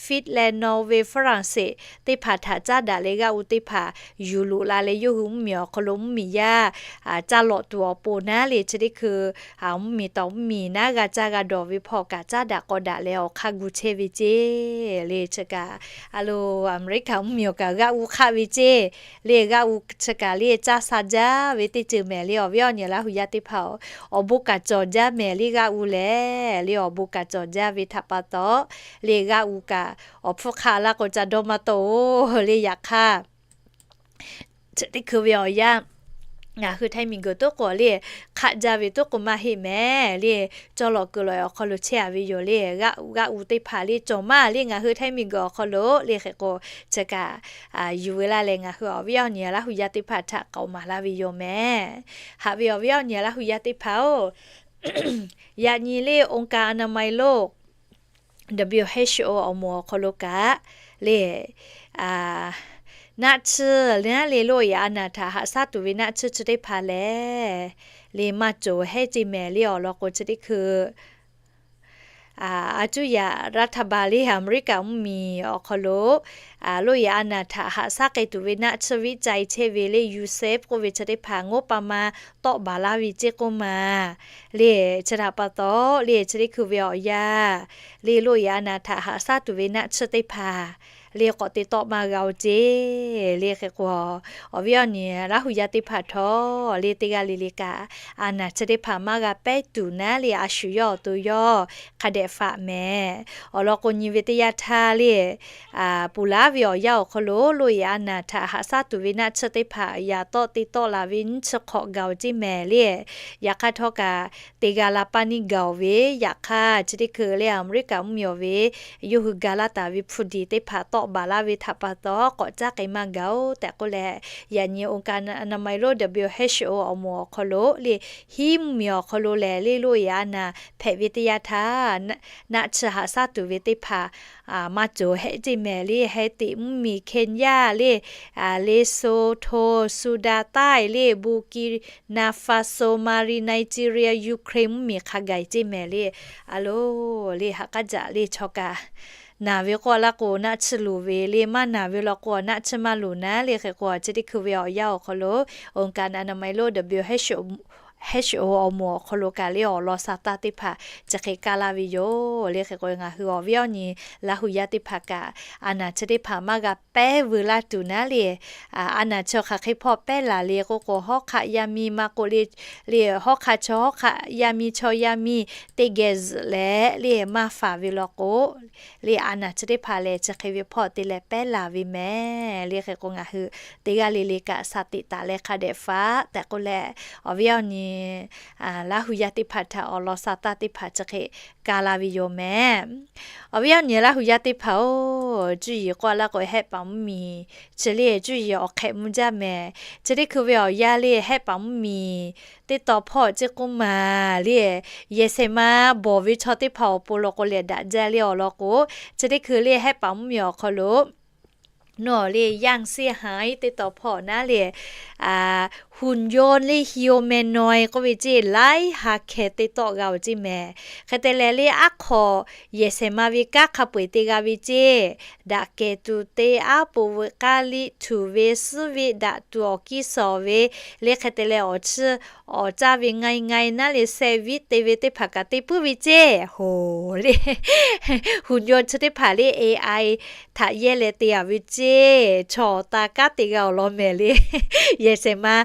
Finland, Norway, France teˇ hpaˍ htaꞈ caˉ daꞈ leh g'aˆ u teˇ hpaˍ yuˬ loꞈ la leh yawˇ hui mvuhˇmiˬ awˬ hk'aw lo mvuhˇmiˬ yaˇ caˇ lawꞈ tuˬ awˬ pon naˉ le chi teˇ hkui mvuhˇmiˬ tawˍ mvuhˇmiˬ naˉ g'a caˇ g'a dawˬ ve hpawˇ kaꞈ caˉ daꞈ k'aw daꞈ leh awˬ hk'aˇ gu chehˇ ve ceˇ le chi kaꞈ a loˬ Aˍmeˍriˆkaˍ mvuhˇmiˬ awˬ kaꞈ g'aˆ u hk'aˆ ve ceˇ le g'aˆ u chi kaꞈ le caˇ sha jaˇ ve teˇ ceuˬ mehˍ le awˬ viˉ awˬ nyi Laˇ hu yaˇ teˇ hpaˍ-oˬ, awˬ bon kaꞈ cawˬ jaˇ mehˍ le g'aˆ u lehˬ le awˬ bon kaꞈ cawˬ jaˇ ve htaꞈ pa taw le g'aˆ u kaꞈ awˬ hpfuhˇ hk'aˆ laˇ k'o ca dawˇ maˇ tawˆ-oˬ le yaꞈ hk'aˇ chi teˇ hkui ve awˬ yanˇ ngaˬ hui htaiˇ miˬguiˬ toˉ k'o le hk'aˆ jaˇ ve toˉ k'o maˇ heˆ mehˍ le cawˇ lawꞈ kuiˬ lawꞈ awˬ hk'aw lo chehˇ a ve yoˬ le g'aˆ u g'aˆ u teˇ hpaˍ le cawˬ maˇ le ngaˬ hui htaiˇ miˬguiˬ awˬ hk'aw lo le hk'e k'o chi kaꞈ yuˬ ve laˇ leh ngaˬ hui awˬ viˉ awˬ nyi Laˇ hu yaˇ teˇ hpaˍ htaꞈ k'aoˍ maˍ laˇ ve yoˬ mehˍ. Haꞈ ve awˬ viˉ awˬ nyi Laˇ hu yaˇ teˇ hpaˍ-oˬ, yaꞈ nyi le องค์การอนามัยโลก WHO awˬ moˍ awˬ hk'aw lo kaꞈ le naˆ tsuhˇ le naˉ le loˇ yaꞈ a naˍ htaꞈ haꞈ shaˉ tuˬ ve naˆ tsuhˇ chi teˇ hpaˍ lehˬ le maˇ cawˬ hehˉ ceˇ mehˍ le awˬ lawn k'o chi teˇ hkui a cuˇ yaꞈ รัฐบาล le Aˍmeˍriˆkaˍ mvuhˇmiˬ awˬ hk'aw lo loˇ yaꞈ a naˍ htaꞈ haꞈ shaˉ k'ai tuˬ ve naˆ tsuhˇ viˉ cai chehˇ ve le UNICEF k'oˆ ve chi teˇ hpaˍ งบประมาณ tawˆ baˬ laˇ ve ceˇ k'oˆ ma le chi htaꞈ pa taw le chi teˇ hkui ve awˬ yanˇ le loˇ yaꞈ a naˍ htaꞈ haꞈ shaˉ tuˬ ve naˆ tsuhˇ teˇ hpaˍ le k'awꞈ te tawˆ maˇ g'a-oˬ ceˇ le hk'e k'o awˬ viˉ awˬ nyi Laˇ hu yaˇ teˇ hpaˍ htawˇ le teˇ g'aˇ le le kaꞈ a naˍ chi teˇ hpaˍ maˇ g'a pehˉ tuˬ naˉ le a shu yawˇ awˬ to yawˇ hk'a dehꞈ faꞈ mehˍ. Awˬ lawn k'o nyi ve teˇ yanˇ htaˇ le puˍ laˉ ve awˬ yanˇ awˬ hk'aw lo loˇ yaꞈ a naˍ htaꞈ haꞈ shaˉ tuˬ ve naˆ tsuhˇ teˇ hpaˍ yaꞈ tawˆ te tawˆ laˬ ve nyiˇ chi hk'awꞈ gaˬ-oˬ ceˇ mehˍ le yaꞈ hk'aˇ htawˇ kaꞈ te g'a la paˇ niˇ gaˬ-oˬ ve yaꞈ hk'aˇ chi teˇ hkui le Aˍmeˍriˆkaˍ mvuhˇmiˬ ve yawˇ hui ga laˇ taˍ ve hpu diˍ teˇ hpaˍ tawˆ baˬ laˇ ve htaꞈ pa taw k'awꞈ caˉ k'ai maˇ gaˬ-oˬ tehꞈ k'oˆ leh, yaꞈ nyi องค์การอนามัยโลก WHO awˬ moˍ awˬ hk'aw lo le hiˉ mvuhˇmiˬ awˬ hk'aw lo lehˬ le loˇ yaꞈ a naˍ hpehꞈ ve teˇ yanˇ htaˇ naˆ tsuhˇ haꞈ shaˉ tuˬ ve teˇ hpaˍ maˇ cawˬ hehˉ ceˇ mehˍ le Haiti mvuhˇmiˬ, Kenya le Lesotho, Sudan ใต้ le Burkina Faso, Mali, Nigeria, Ukraine mvuhˇmiˬ hk'a gaˬ ceˇ mehˍ le. A loˬ le haꞈ k'aˉ jaꞈ le chaw kaꞈ naˬ ve k'oˆ laˇ k'o naˆ tsuhˇ luˬ ve le maˇ naˬ ve law k'o naˆ tsuhˇ maˇ luˬ naˉ le hk'e k'o chi teˇ hkui ve awˬ yanˇ awˬ hk'aw lo องค์การอนามัยโลก WHO awˬ moˍ awˬ hk'aw lo kaꞈ le awˬ lawn sha taˇ teˇ hpaˍ chi hk'e kaˇ laˇ ve yoˬ le hk'e k'o ngaˬ hui awˬ viˉ awˬ nyi Laˇ hu yaˇ teˇ hpaˍ kaꞈ a naˍ chi teˇ hpaˍ maˇ g'a pehˉ veu laˇ tuˬ naˉ le a naˍ chi hk'aˬ hk'e hpawˇ pehˉ laˬ le k'oˆ k'o hawˉ hk'aˆ yaˇ miˇ maˇ k'oˆ le le hawˉ hk'aˆ chaw hawˉ hk'aˆ yaˇ miˇ chaw yaˇ miˇ teˇ geh zuhꞈ leh le maˇ faˍ ve law k'o le a naˍ chi teˇ hpaˍ lehˬ chi hk'e ve hpawˇ te leh pehˉ laˬ ve mehˍ le hk'e k'o ngaˬ hui teˇ g'aˇ le le kaꞈ sha teꞈ taˍ leh hk'a dehꞈ faꞈ tehꞈ k'oˆ leh awˬ viˉ awˬ nyi Laˇ hu yaˇ teˇ hpaˍ htaꞈ awˬ lawn sa taˇ teˇ hpaˍ chi hk'e ka laˇ ve yoˬ mehˍ. Awˬ viˉ awˬ nyi Laˇ hu yaˇ teˇ hpaˍ-oˬ, cuˇ yiˍ k'oˆ laˇ k'o hehˆ paˍ mvuhˇ miˬ chi le cuˇ yiˍ awˬ hk'ehꞈ mvuh jaˇ mehˍ. Chi teˇ hkui ve awˬ yanˇ le hehˆ paˍ mvuhˇ miˬ teˇ taw hpawˇ ceˇ k'oˆ maˬ le, yehˬ shehˍ ma bawˬ ve chaw teˇ hpaˍ awˬ pon law k'o lehˬ daꞈ jaˇ le awˬ lawn k'o, chi teˇ hkui le hehˆ paˍ mvuhˇ miˬ awˬ hk'aw lo nawˬ le yaˇ seˇ ha teˇ taw hpawˇ naˉ le, หุ่นยนต์ le humanoid k'oˆ ve ceˇ laiˉ ha hkeh teˇ tawˆ g'a-oˬ ceˇ mehˍ. Hk'e te leh le aˉ hk'aw yehˬ shehˍ ma ve kanˉ hk'a peu-eˬ te g'a ve ceˇ, daꞈ kehˬ tuˬ te aˉ po veuꞈ k'aˇ liˇ htuˬ ve suhˉ ve daꞈ tuˬ awˬ kiˇ suhˍ ve le hk'e te leh awˬ chiˇ awˬ caˇ ve ง่ายๆ naˉ le แซนด์วิช te ve teˇ hpaˍ kaꞈ te puiˉ ve ceˇ hoˬ le. Huˍ nyo chi teˇ hpaˍ le A I htaꞈ yehˇ leh te-a ve ceˇ, chaw awˬ ta kanˉ te g'a awˬ lawn mehˍ le. Yehˬ shehˍ ma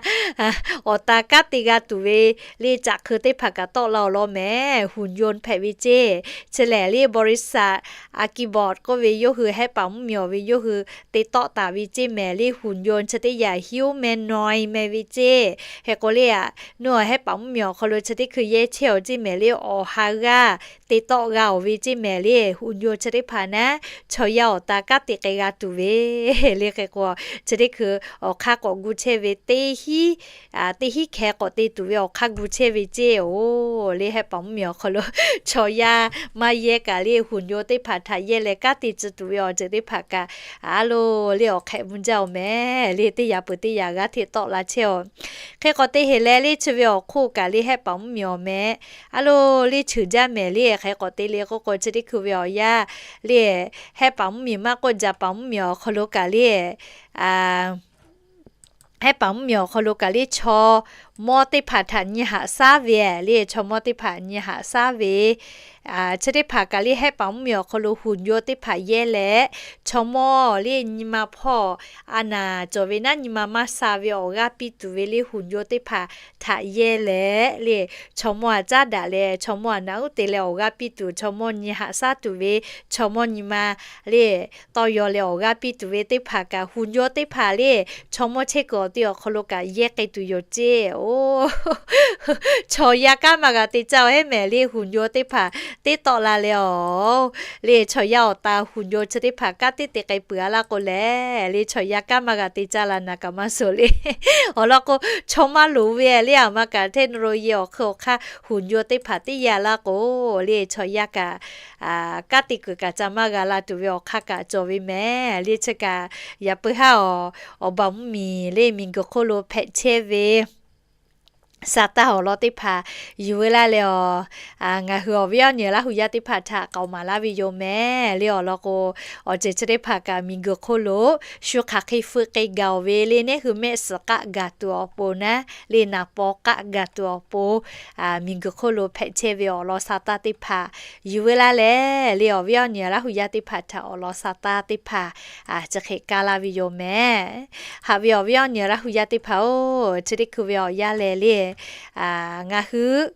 awˬ ta kanˉ te g'a tuˬ ve le caꞈ hk'eu teˇ hpaˍ kaꞈ tawˆ la awˬ lawn mehˍ, huˍ nyo hpehꞈ ve ceˇ. Chi lehˬ le บริษัท Akibot k'oˆ ve yawˇ hui hehˆ paˍ mvuhˇ miˬ awˬ ve yawˇ hui te tawˆ taˍ ve ceˇ mehˍ le. Huˍ nyo chi teˇ yanˇ humanoid meh ve ceˇ. Hk'e k'o le a, nawˬ hehˆ paˍ mvuhˇ miˬ awˬ hk'aw lo chi teˇ hkui yehˇ chehˇ-oˬ ceˇ mehˍ le, awˬ ha g'aˇ te tawˆ g'a-oˬ ve ceˇ mehˍ le. Huˍ nyo chi teˇ hpaˍ naˉ chaw yaˇ awˬ ta kanˉ te k'ai g'a tuˬ ve le hk'e k'o, chi teˇ hkui awˬ hk'aˇ k'awꞈ gu chehˇ ve teˇ hiˉ teˇ hiˉ hkeh k'awꞈ te tuˬ ve awˬ hk'aˇ gu chehˇ ve ceˇ-oˬ le. Hehˆ paˍ mvuhˇ miˬ awˬ hk'aw lo chaw yaˇ maˇ yehˇ kaꞈ le huˍ nyo teˇ hpaˍ htaꞈ yehˇ leh kanˉ te tcuh tuˬ ve awˬ ceuˬ teˇ hpaˍ kaꞈ a lo le awˬ hk'ehꞈ mvuh jaˇ-oˬ mehˍ le. Teˇ yaꞈ peuˬ teˇ yaꞈ g'aˇ hteꞈ tawˆ la chehˇ-oˬ. Hk'e k'awꞈ te heˍ leh le chi ve awˬ hk'oˆ kaꞈ le hehˆ paˍ mvuhˇ miˬ awˬ meh a lo le cheuˬ jaˇ mehˍ le. Hk'e k'awꞈ te le k'oˆ k'o chi teˇ hkui ve awˬ yanˇ le hehˆ paˍ mvuhˇ miˬ maˇ k'oˆ jaˍ paˍ mvuhˇ miˬ awˬ hk'aw lo kaꞈ le hehˆ paˍ mvuhˇ miˬ awˬ hk'aw lo kaꞈ le chaw mawˇ teˇ hpaˍ htaꞈ nyi haꞈ shaˉ ve le, chaw mawˇ teˇ hpaˍ nyi haꞈ shaˉ ve chi teˇ hpaˍ kaꞈ le hehˆ paˍ mvuhˇ miˬ awˬ hk'aw lo huˍ nyo teˇ hpaˍ yehˇ leh, chaw mawˇ le nyi ma hpawˇ a naˍ cawˬ ve naˉ nyi ma maˇ sha ve awˬ g'aˇ piˇ tuˬ ve le huˍ nyo teˇ hpaˍ htaꞈ yehˇ leh le, chaw mawˇ a caˉ daꞈ leh chaw mawˇ a naꞈ uˉ te leh awˬ g'aˇ piˇ tuˬ, chaw mawˇ nyi haꞈ shaˉ tuˬ ve, chaw mawˇ nyi ma le tawˇ yaw leh awˬ g'aˇ piˇ tuˬ ve teˇ hpaˍ kaꞈ huˍ nyo teˇ hpaˍ le chaw mawˇ chehˇ kuiˬ awˬ ti awˬ hk'aw lo kaꞈ yehˇ k'ai tuˬ yoˬ ceˇ. Oˬ, chaw yaˇ kanˉ maˇ g'a te caˇ-oˬ heˉ mehˍ le huˍ nyo teˇ hpaˍ teˇ tawˆ la leh awˬ le chaw yaˇ awˬ ta huˍ nyo chi teˇ hpaˍ kanˉ teˇ te k'ai peuˬ-a laˇ k'o lehˬ le chaw yaˇ kanˉ maˇ g'a te caˇ la naˍ kaꞈ maˇ suh le. Awˬ lawn k'o, chaw maˇ loˍ ve le aˬ ma kaꞈ hteˇ nu lo ye awˬ hk'e awˬ hk'aˇ huˍ nyo teˇ hpaˍ teˇ yaˇ laˇ k'o le chaw yaˇ kaꞈ kanˉ te kuiˬ kaꞈ ca maˇ g'a la tuˬ ve awˬ hk'aˇ kaꞈ cawˬ ve mehˍ le. Chi kaꞈ yaꞈ puiˉ haˉ awˬ, awˬ baˬ mvuhˇ miˬ le miˬ guiˬ hk'oˆ lo hpehꞈ chehˇ ve sa taˇ awˬ lawn teˇ hpaˍ yuˬ veu laˇ leh awˬ, ngaˬ hui awˬ viˉ awˬ nyi Laˇ hu yaˇ teˇ hpaˍ htaꞈ k'aoˍ maˍ laˇ ve yoˬ mehˍ le. Awˬ lawn k'o, awˬ ceuˬ chi teˇ hpaˍ kaꞈ miˬ guiˬ hk'oˆ lo shu hk'aˬ hk'e feu k'ai gaˬ-oˬ ve le, neˉ hui mehˆ suhˍ k'aˆ gaˬ tuˬ awˬ pon naˉ le naˍ paw k'aˆ gaˬ tuˬ awˬ pon miˬ guiˬ hk'oˆ lo hpehꞈ chehˇ ve awˬ lawn sa taˇ teˇ hpaˍ yuˬ veu laˇ leh le awˬ viˉ awˬ nyi Laˇ hu yaˇ teˇ hpaˍ htaꞈ awˬ lawn sa taˇ teˇ hpaˍ chi hk'e kaˇ laˇ ve yoˬ mehˍ. Haꞈ ve awˬ viˉ awˬ nyi Laˇ hu yaˇ teˇ hpaˍ-oˬ, chi teˇ hkui ve awˬ yanˇ lehˬ le ngaˬ hui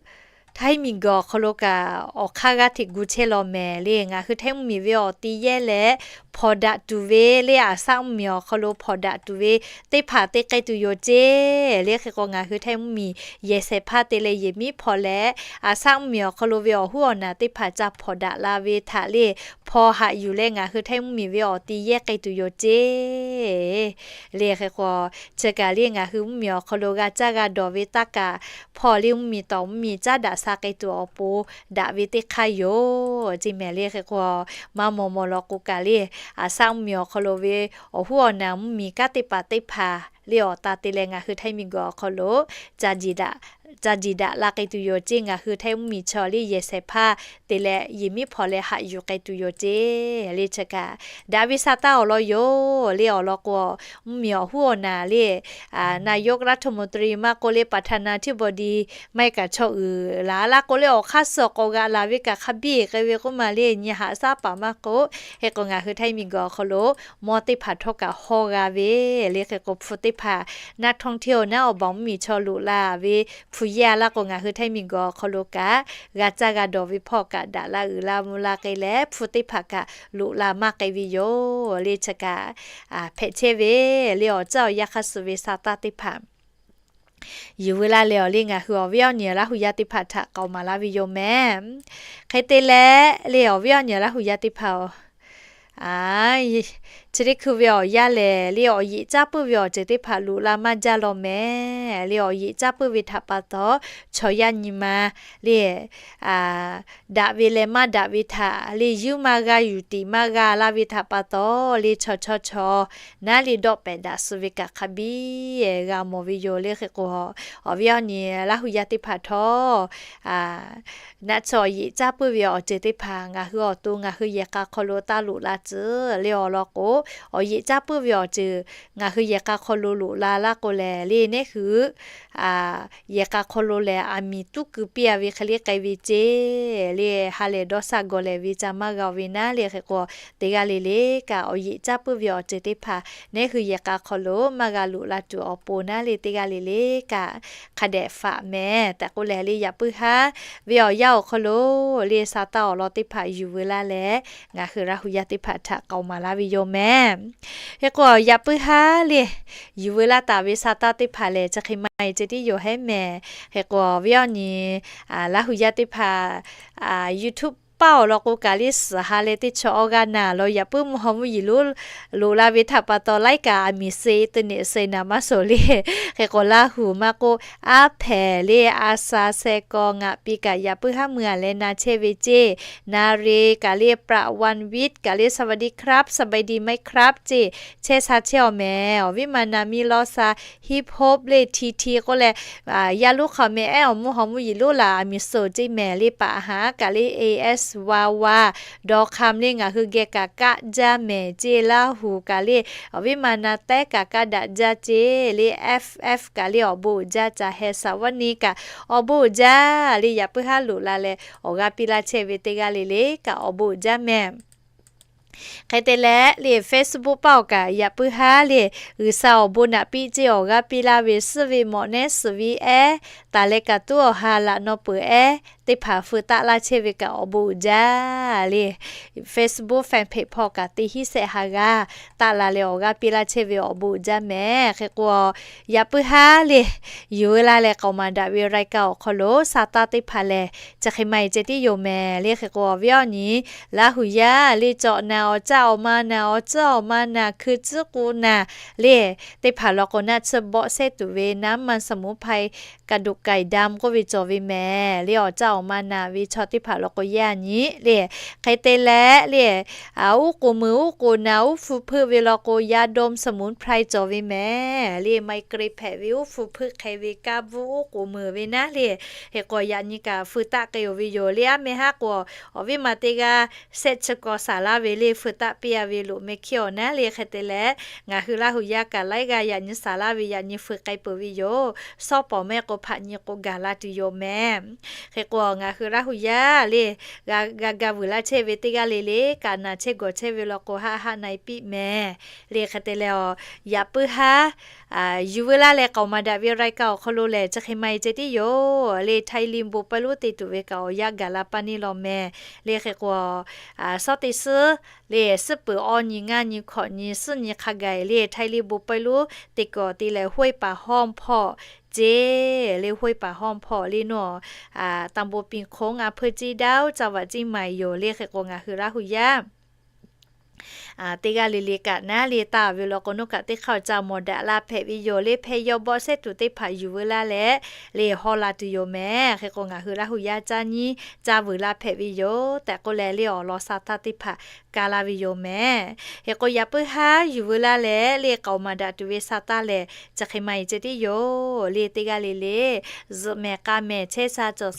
Htaiˇ miˬ guiˬ awˬ hk'aw lo kaꞈ awˬ hk'aˇ g'aˇ hteꞈ gu chehˇ law mehˍ le. Ngaˬ hui Htaiˇ mvuhˇ miˬ ve awˬ ti yehˇ leh hpawnˬ daꞈ tuˬ ve le, aˬ saˉ mvuhˇ miˬ awˬ hk'aw lo hpawnˬ daꞈ tuˬ ve teˇ hpaˍ te k'ai tuˬ yoˬ ceˇ le. Hk'e k'o, ngaˬ hui Htaiˇ mvuhˇ miˬ yehˬ shehˍ hpaˇ te leh yehˬ miˉ hpaw leh, aˬ saˉ mvuhˇ miˬ awˬ hk'aw lo ve awˬ huˉ awˬ naˬ teˇ hpaˍ ca hpawnˬ daꞈ la ve htaꞈ le hpaw haꞈ yuˬ leh ngaˬ hui Htaiˇ mvuhˇ miˬ ve awˬ ti yehˇ k'ai tuˬ yoˬ ceˇ le. Hk'e k'o, chi kaꞈ le ngaˬ hui mvuhˇ miˬ awˬ hk'aw lo g'a caˇ g'a dawˬ ve taˇ kaꞈ hpawˇ le mvuhˇ miˬ tawˍ mvuhˇ miˬ caˉ daꞈ sha k'ai tuˬ awˬ pon daꞈ ve teˇ hk'aˇ yoˬ ceˇ mehˍ le. Hk'e k'o, maˇ maw maw law k'o kaꞈ le, aˬ saˉ mvuhˇ miˬ awˬ hk'aw lo ve awˬ huˉ awˬ naˬ mvuhˇ miˬ kanˉ teˇ hpaˍ teˇ hpaˍ le awˬ ta te leh ngaˬ hui Htaiˇ miˬ guiˬ awˬ hk'aw lo ca jiˬ daꞈ ca jiˬ daꞈ la k'ai tuˬ yoˬ ceˇ. Ngaˬ hui Htaiˇ mvuhˇ miˬ chaw le yehˬ shehˍ hpaˇ te leh yehˬ miˉ hpaw leh haꞈ yuˬ k'ai tuˬ yoˬ ceˇ le. Chi kaꞈ daꞈ ve sa taˇ awˬ lawn yoˬ le. Awˬ lawn k'o, mvuhˇ miˬ awˬ huˉ awˬ naˬ le นายกรัฐมนตรี maˇ k'oˆ le ประธานาธิบดี maˇ heˆ kaꞈ chaw uiˍ laˬ laˇ k'o le awˬ hk'aˇ suh k'awꞈ g'aꞈ laˬ ve kaꞈ hk'a biˇ k'ai ve k'oˆ ma le nyi haꞈ shaˉ paˍ maˇ k'oˆ. Hk'e k'o, ngaˬ hui Htaiˇ miˬ guiˬ awˬ hk'aw lo mawˇ teˇ hpaˍ htawˇ kaꞈ hawˇ g'a ve le. Hk'e k'o, hpu teˇ hpaˍ naˆ htawˇ hteˇ-oˬ naˉ awˬ baˬ mvuhˇ miˬ chaw loꞈ la ve hpu yehˇ laˇ k'o, ngaˬ hui Htaiˇ miˬ guiˬ awˬ hk'aw lo kaꞈ g'a caˇ g'a dawˬ ve hpawˇ kaꞈ daꞈ la uiˍ la mvuh la k'ai leh, hpu teˇ hpaˍ kaꞈ loꞈ la maˇ k'ai ve yoˬ le. Chi kaꞈ hpehꞈ chehˇ ve le awˬ caˇ awˬ yaˇ hk'a suh ve sa taˇ teˇ hpaˍ yuˬ veu laˇ leh awˬ le ngaˬ hui awˬ viˉ awˬ nyi Laˇ hu yaˇ teˇ hpaˍ htaꞈ k'aoˍ maˍ laˇ ve yoˬ meh. Hk'e te leh le awˬ viˉ awˬ nyi Laˇ hu yaˇ teˇ hpaˍ-oˬ, chi teˇ hkui ve awˬ yanˇ lehˬ le awˬ yeꞈ caˇ puiˉ ve awˬ ceuˬ teˇ hpaˍ loꞈ la maˇ jaˇ law meh. Le awˬ yeꞈ caˇ puiˉ ve htaꞈ pa taw, chaw yaˇ nyi ma le daꞈ ve leh maˇ daꞈ ve htaꞈ le yuˇ maˇ g'a yuˬ tiꞈ maˇ g'a laˇ ve htaꞈ pa taw, le chaw chaw chaw naˉ le dawˆ pehˍ daꞈ suh ve kaꞈ hk'a biˇ g'a mawˬ ve yoˬ le. Hk'e k'o, awˬ viˉ awˬ nyi Laˇ hu yaˇ teˇ hpaˍ htawˇ, naˆ tsuhˇ awˬ yeꞈ caˇ puiˉ ve awˬ ceuˬ teˇ hpaˍ ngaˬ hui awˬ to ngaˬ hui yehˬ k'a hk'aw lo taˇ loꞈ la tcuh le awˬ lawn k'o, awˬ yeꞈ caˇ puiˉ ve awˬ ceuˬ ngaˬ hui yehˬ k'a hk'aw lo loꞈ la laˇ k'o lehˬ le neˇ hui yehˬ k'a hk'aw lo lehˬ aˬ miˍ tuˉ keu piˇ a ve hk'e le k'ai ve ceˇ le ha lehˬ dawˇ shaˆ gawˬ lehˬ ve ca maˇ g'a ve naˉ le. Hk'e k'o, teˇ g'aˇ le le kaꞈ awˬ yeꞈ caˇ puiˉ ve awˬ ceuˬ teˇ hpaˍ neˇ hui yehˬ k'a hk'aw lo maˇ g'a loꞈ la tuˬ awˬ pon naˉ le teˇ g'aˇ le le kaꞈ hk'a dehꞈ faꞈ meh tehꞈ k'oˆ leh le yaꞈ puiˉ haˉ ve awˬ yanˇ awˬ hk'aw lo le sa taˇ awˬ lawn teˇ hpaˍ yuˬ veu laˇ leh ngaˬ hui Laˇ hu yaˇ teˇ hpaˍ htaꞈ k'aoˍ maˍ laˇ ve yoˬ meh. Hk'e k'o, yaꞈ puiˉ haˉ le yuˬ veu laˇ taˍ ve sa taˇ teˇ hpaˍ lehˬ chi hk'e maˇ e ceh tiˉ yoˬ hehˉ meh. Hk'e k'o, awˬ viˉ awˬ nyi Laˇ hu yaˇ teˇ hpaˍ YouTube paˆ awˬ lawn k'o kaꞈ le suhˍ ha leh teˇ chaw awˇ g'aˇ naˍ law yaꞈ puiˉ mvuhˇ haw mvuhˇ yeˬ lonˉ loꞈ la ve htaꞈ pa taw laiˉ kaꞈ aˬ miˍ suh teˇ neꞈ suh naˍ maˇ suh le. Hk'e k'o, Laˇ hu maˇ k'oˆ, aˉ hpehꞈ le a sha sheh kaw ngaˬ pi kaꞈ yaꞈ puiˉ haˉ mui a leh na chehˇ ve ceˇ. Na re kaꞈ le pra wan vit kaꞈ le สวัสดีครับ สบายดีไหมครับ ceˇ chehˇ sha chehˇ awˬ meh. Awˬ viˉ ma na miˇ lawˇ sha hip hop le ti ti k'oˆ leh yaˇ lonˉ hk'aw meh ehˉ awˬ mvuhˇ haw mvuhˇ yeˬ lonˉ laˬ aˬ miˍ suh ceˇ meh le paˍ haˉ kaꞈ le A S wa wa dawˇ hk'am le ngaˬ hui geh kaꞈ kaˆ jaˇ meh ceˇ. Laˇ hu kaꞈ le awˬ viˉ ma na tehˉ kaꞈ kaˆ daꞈ jaˇ ceˇ le F F kaꞈ le awˬ bon uiˍ jaˇ ca heh sha vaˉ neˇ kaꞈ awˬ bon uiˍ jaˇ le yaꞈ puiˉ haˉ loꞈ la leh awˬ g'aˇ piˇ laˇ chehˇ ve teˇ g'aˇ le le kaꞈ awˬ bon uiˍ jaˇ meh. Hk'e te leh le Facebook paˆ awˬ kaꞈ yaꞈ puiˉ haˉ le G'uiˬsha awˬ bon naꞈ piˇ ceˇ awˬ g'aˇ piˇ laˇ ve suhˆ ve mawꞈ nehˉ suhˍ viˉ ehˉ taˍ leh kaꞈ tuˉ awˬ ha laꞈ naw peuˬ ehˉ teˇ hpaˍ feu taˆ laˇ chehˇ ve kaꞈ awˬ bon uiˍ jaˇ le Facebook fan page hpawˇ kaꞈ teˇ hinˉ shehˆ ha g'aˇ taˆ la leh awˬ g'aˇ piˇ laˇ chehˇ ve awˬ bon uiˍ jaˇ meh. Hk'e k'o, yaꞈ puiˉ haˉ le yuˬ veu laˇ leh k'aoˍ maˍ daꞈ ve รายการ awˬ hk'aw lo sa taˇ teˇ hpaˍ lehˬ chi hk'e maˇ e ceh tiˉ yoˬ meh. Le hk'e k'o, awˬ viˉ awˬ nyi Laˇ hu yaˇ le cawꞈ naˍ awˬ caˇ awˬ ma naˍ awˬ tcuhˉ awˬ ma naˍ hkui tcuhˉ k'o naˍ le teˇ hpaˍ law k'o naˆ tsuhˇ bawˆ sehˉ tuˬ ve น้ำมันสมุนไพร กระดูกไก่ดำ k'oˆ ve cawˬ ve meh. Le awˬ caˇ awˬ ma naˍ ve chaw teˇ hpaˍ law k'o yaˇ nyi le hk'e te leh le uˉ k'oˍ meuˍ uˉ k'oˍ naˍ uˉ hpu hpeuˆ ve law k'o ยาดมสมุนไพร cawˬ ve meh. Le ไมเกรน hpehꞈ ve uˉ hpu hpeuˆ hk'e ve kaˇ bvuhˆ uˉ k'oˍ meuˍ ve naˉ le. Hk'e k'o, yaꞈ nyi kaꞈ feu taˆ k'ai-oˬ ve yoˬ le. Aˉ meh haˉ k'o, awˬ viˉ ma teˇ g'aˇ shehˆ chi kaw saˍ laˇ ve le feu taˆ piˇ a ve loꞈ meh hkiˇ awˬ naˉ le. Hk'e te leh, ngaˬ hui Laˇ hu yaˇ kaꞈ laiˉ g'aˇ yaꞈ nyi saˍ laˇ ve yaꞈ nyi feu k'ai peuˬ ve yoˬ. Shawˉ pawˍ mehˆ k'o hpaꞈ nyi k'o gaˬ la tuˬ yoˬ meh. Hk'e k'o, ngaˬ hui Laˇ hu yaˇ le g'a ga vuiˬ laˇ chehˇ ve teˇ g'aˇ le le kaꞈ naˬ chehˇ gawˬ chehˇ ve law k'o haˆ haˆ na e piˇ meh. Le hk'e te leh, yaꞈ puiˉ haˉ yuˬ veu laˇ leh k'aoˍ maˍ daꞈ ve รายการ awˬ hk'aw lo lehˬ chi hk'e maˇ e ceh tiˉ yoˬ le. Htaiˇ liˇ bon pawehˇ lonˉ te tuˬ ve kaꞈ awˬ yanˇ gaˬ la paˇ neˇ law meh. Le hk'e k'o, sawˉ teˇ suhˉ le suhˉ peuˬ awˇ nyi ngaˇ nyi hkawꞈ nyi suhˉ nyi hk'a gaˬ le Htaiˇ liˇ bon pawehˇ lonˉ te kuiˬ awˬ te leh ห้วยป่าห้อม hpawˇ ceˇ le ห้วยป่าห้อม hpawˇ le naw ตำบลปิงโค้ง อำเภอเชียงดาว จังหวัดเชียงใหม่ yoˬ le. Hk'e k'o, ngaˬ hui Laˇ hu yaˇ teˇ g'aˇ le le kaꞈ naˉ le taˍ ve law k'o naˉ kaꞈ teˇ hk'aˇ ca mawˬ daꞈ la hpehꞈ ve yoˬ le. Hpeh yaw bawˆ sehˉ tuˬ teˇ hpaˍ yuˬ veu laˇ leh le haw la tuˬ yoˬ meh. Hk'e k'o, ngaˬ hui Laˇ hu yaˇ caˇ nyiˇ caˇ vuiˬ la hpehꞈ ve yoˬ tehꞈ k'oˆ leh le awˬ lawn sa taˇ teˇ hpaˍ ka laˇ ve yoˬ meh. Hk'e k'o, yaꞈ puiˉ haˉ yuˬ veu laˇ leh le k'aoˍ maˍ daꞈ tuˬ ve sa taˇ lehˬ chi hk'e maˇ e ceh tiˉ yoˬ le. Teˇ g'aˇ le le zuhꞈ mehˍ k'a mehˍ chehˇ sha cawˬ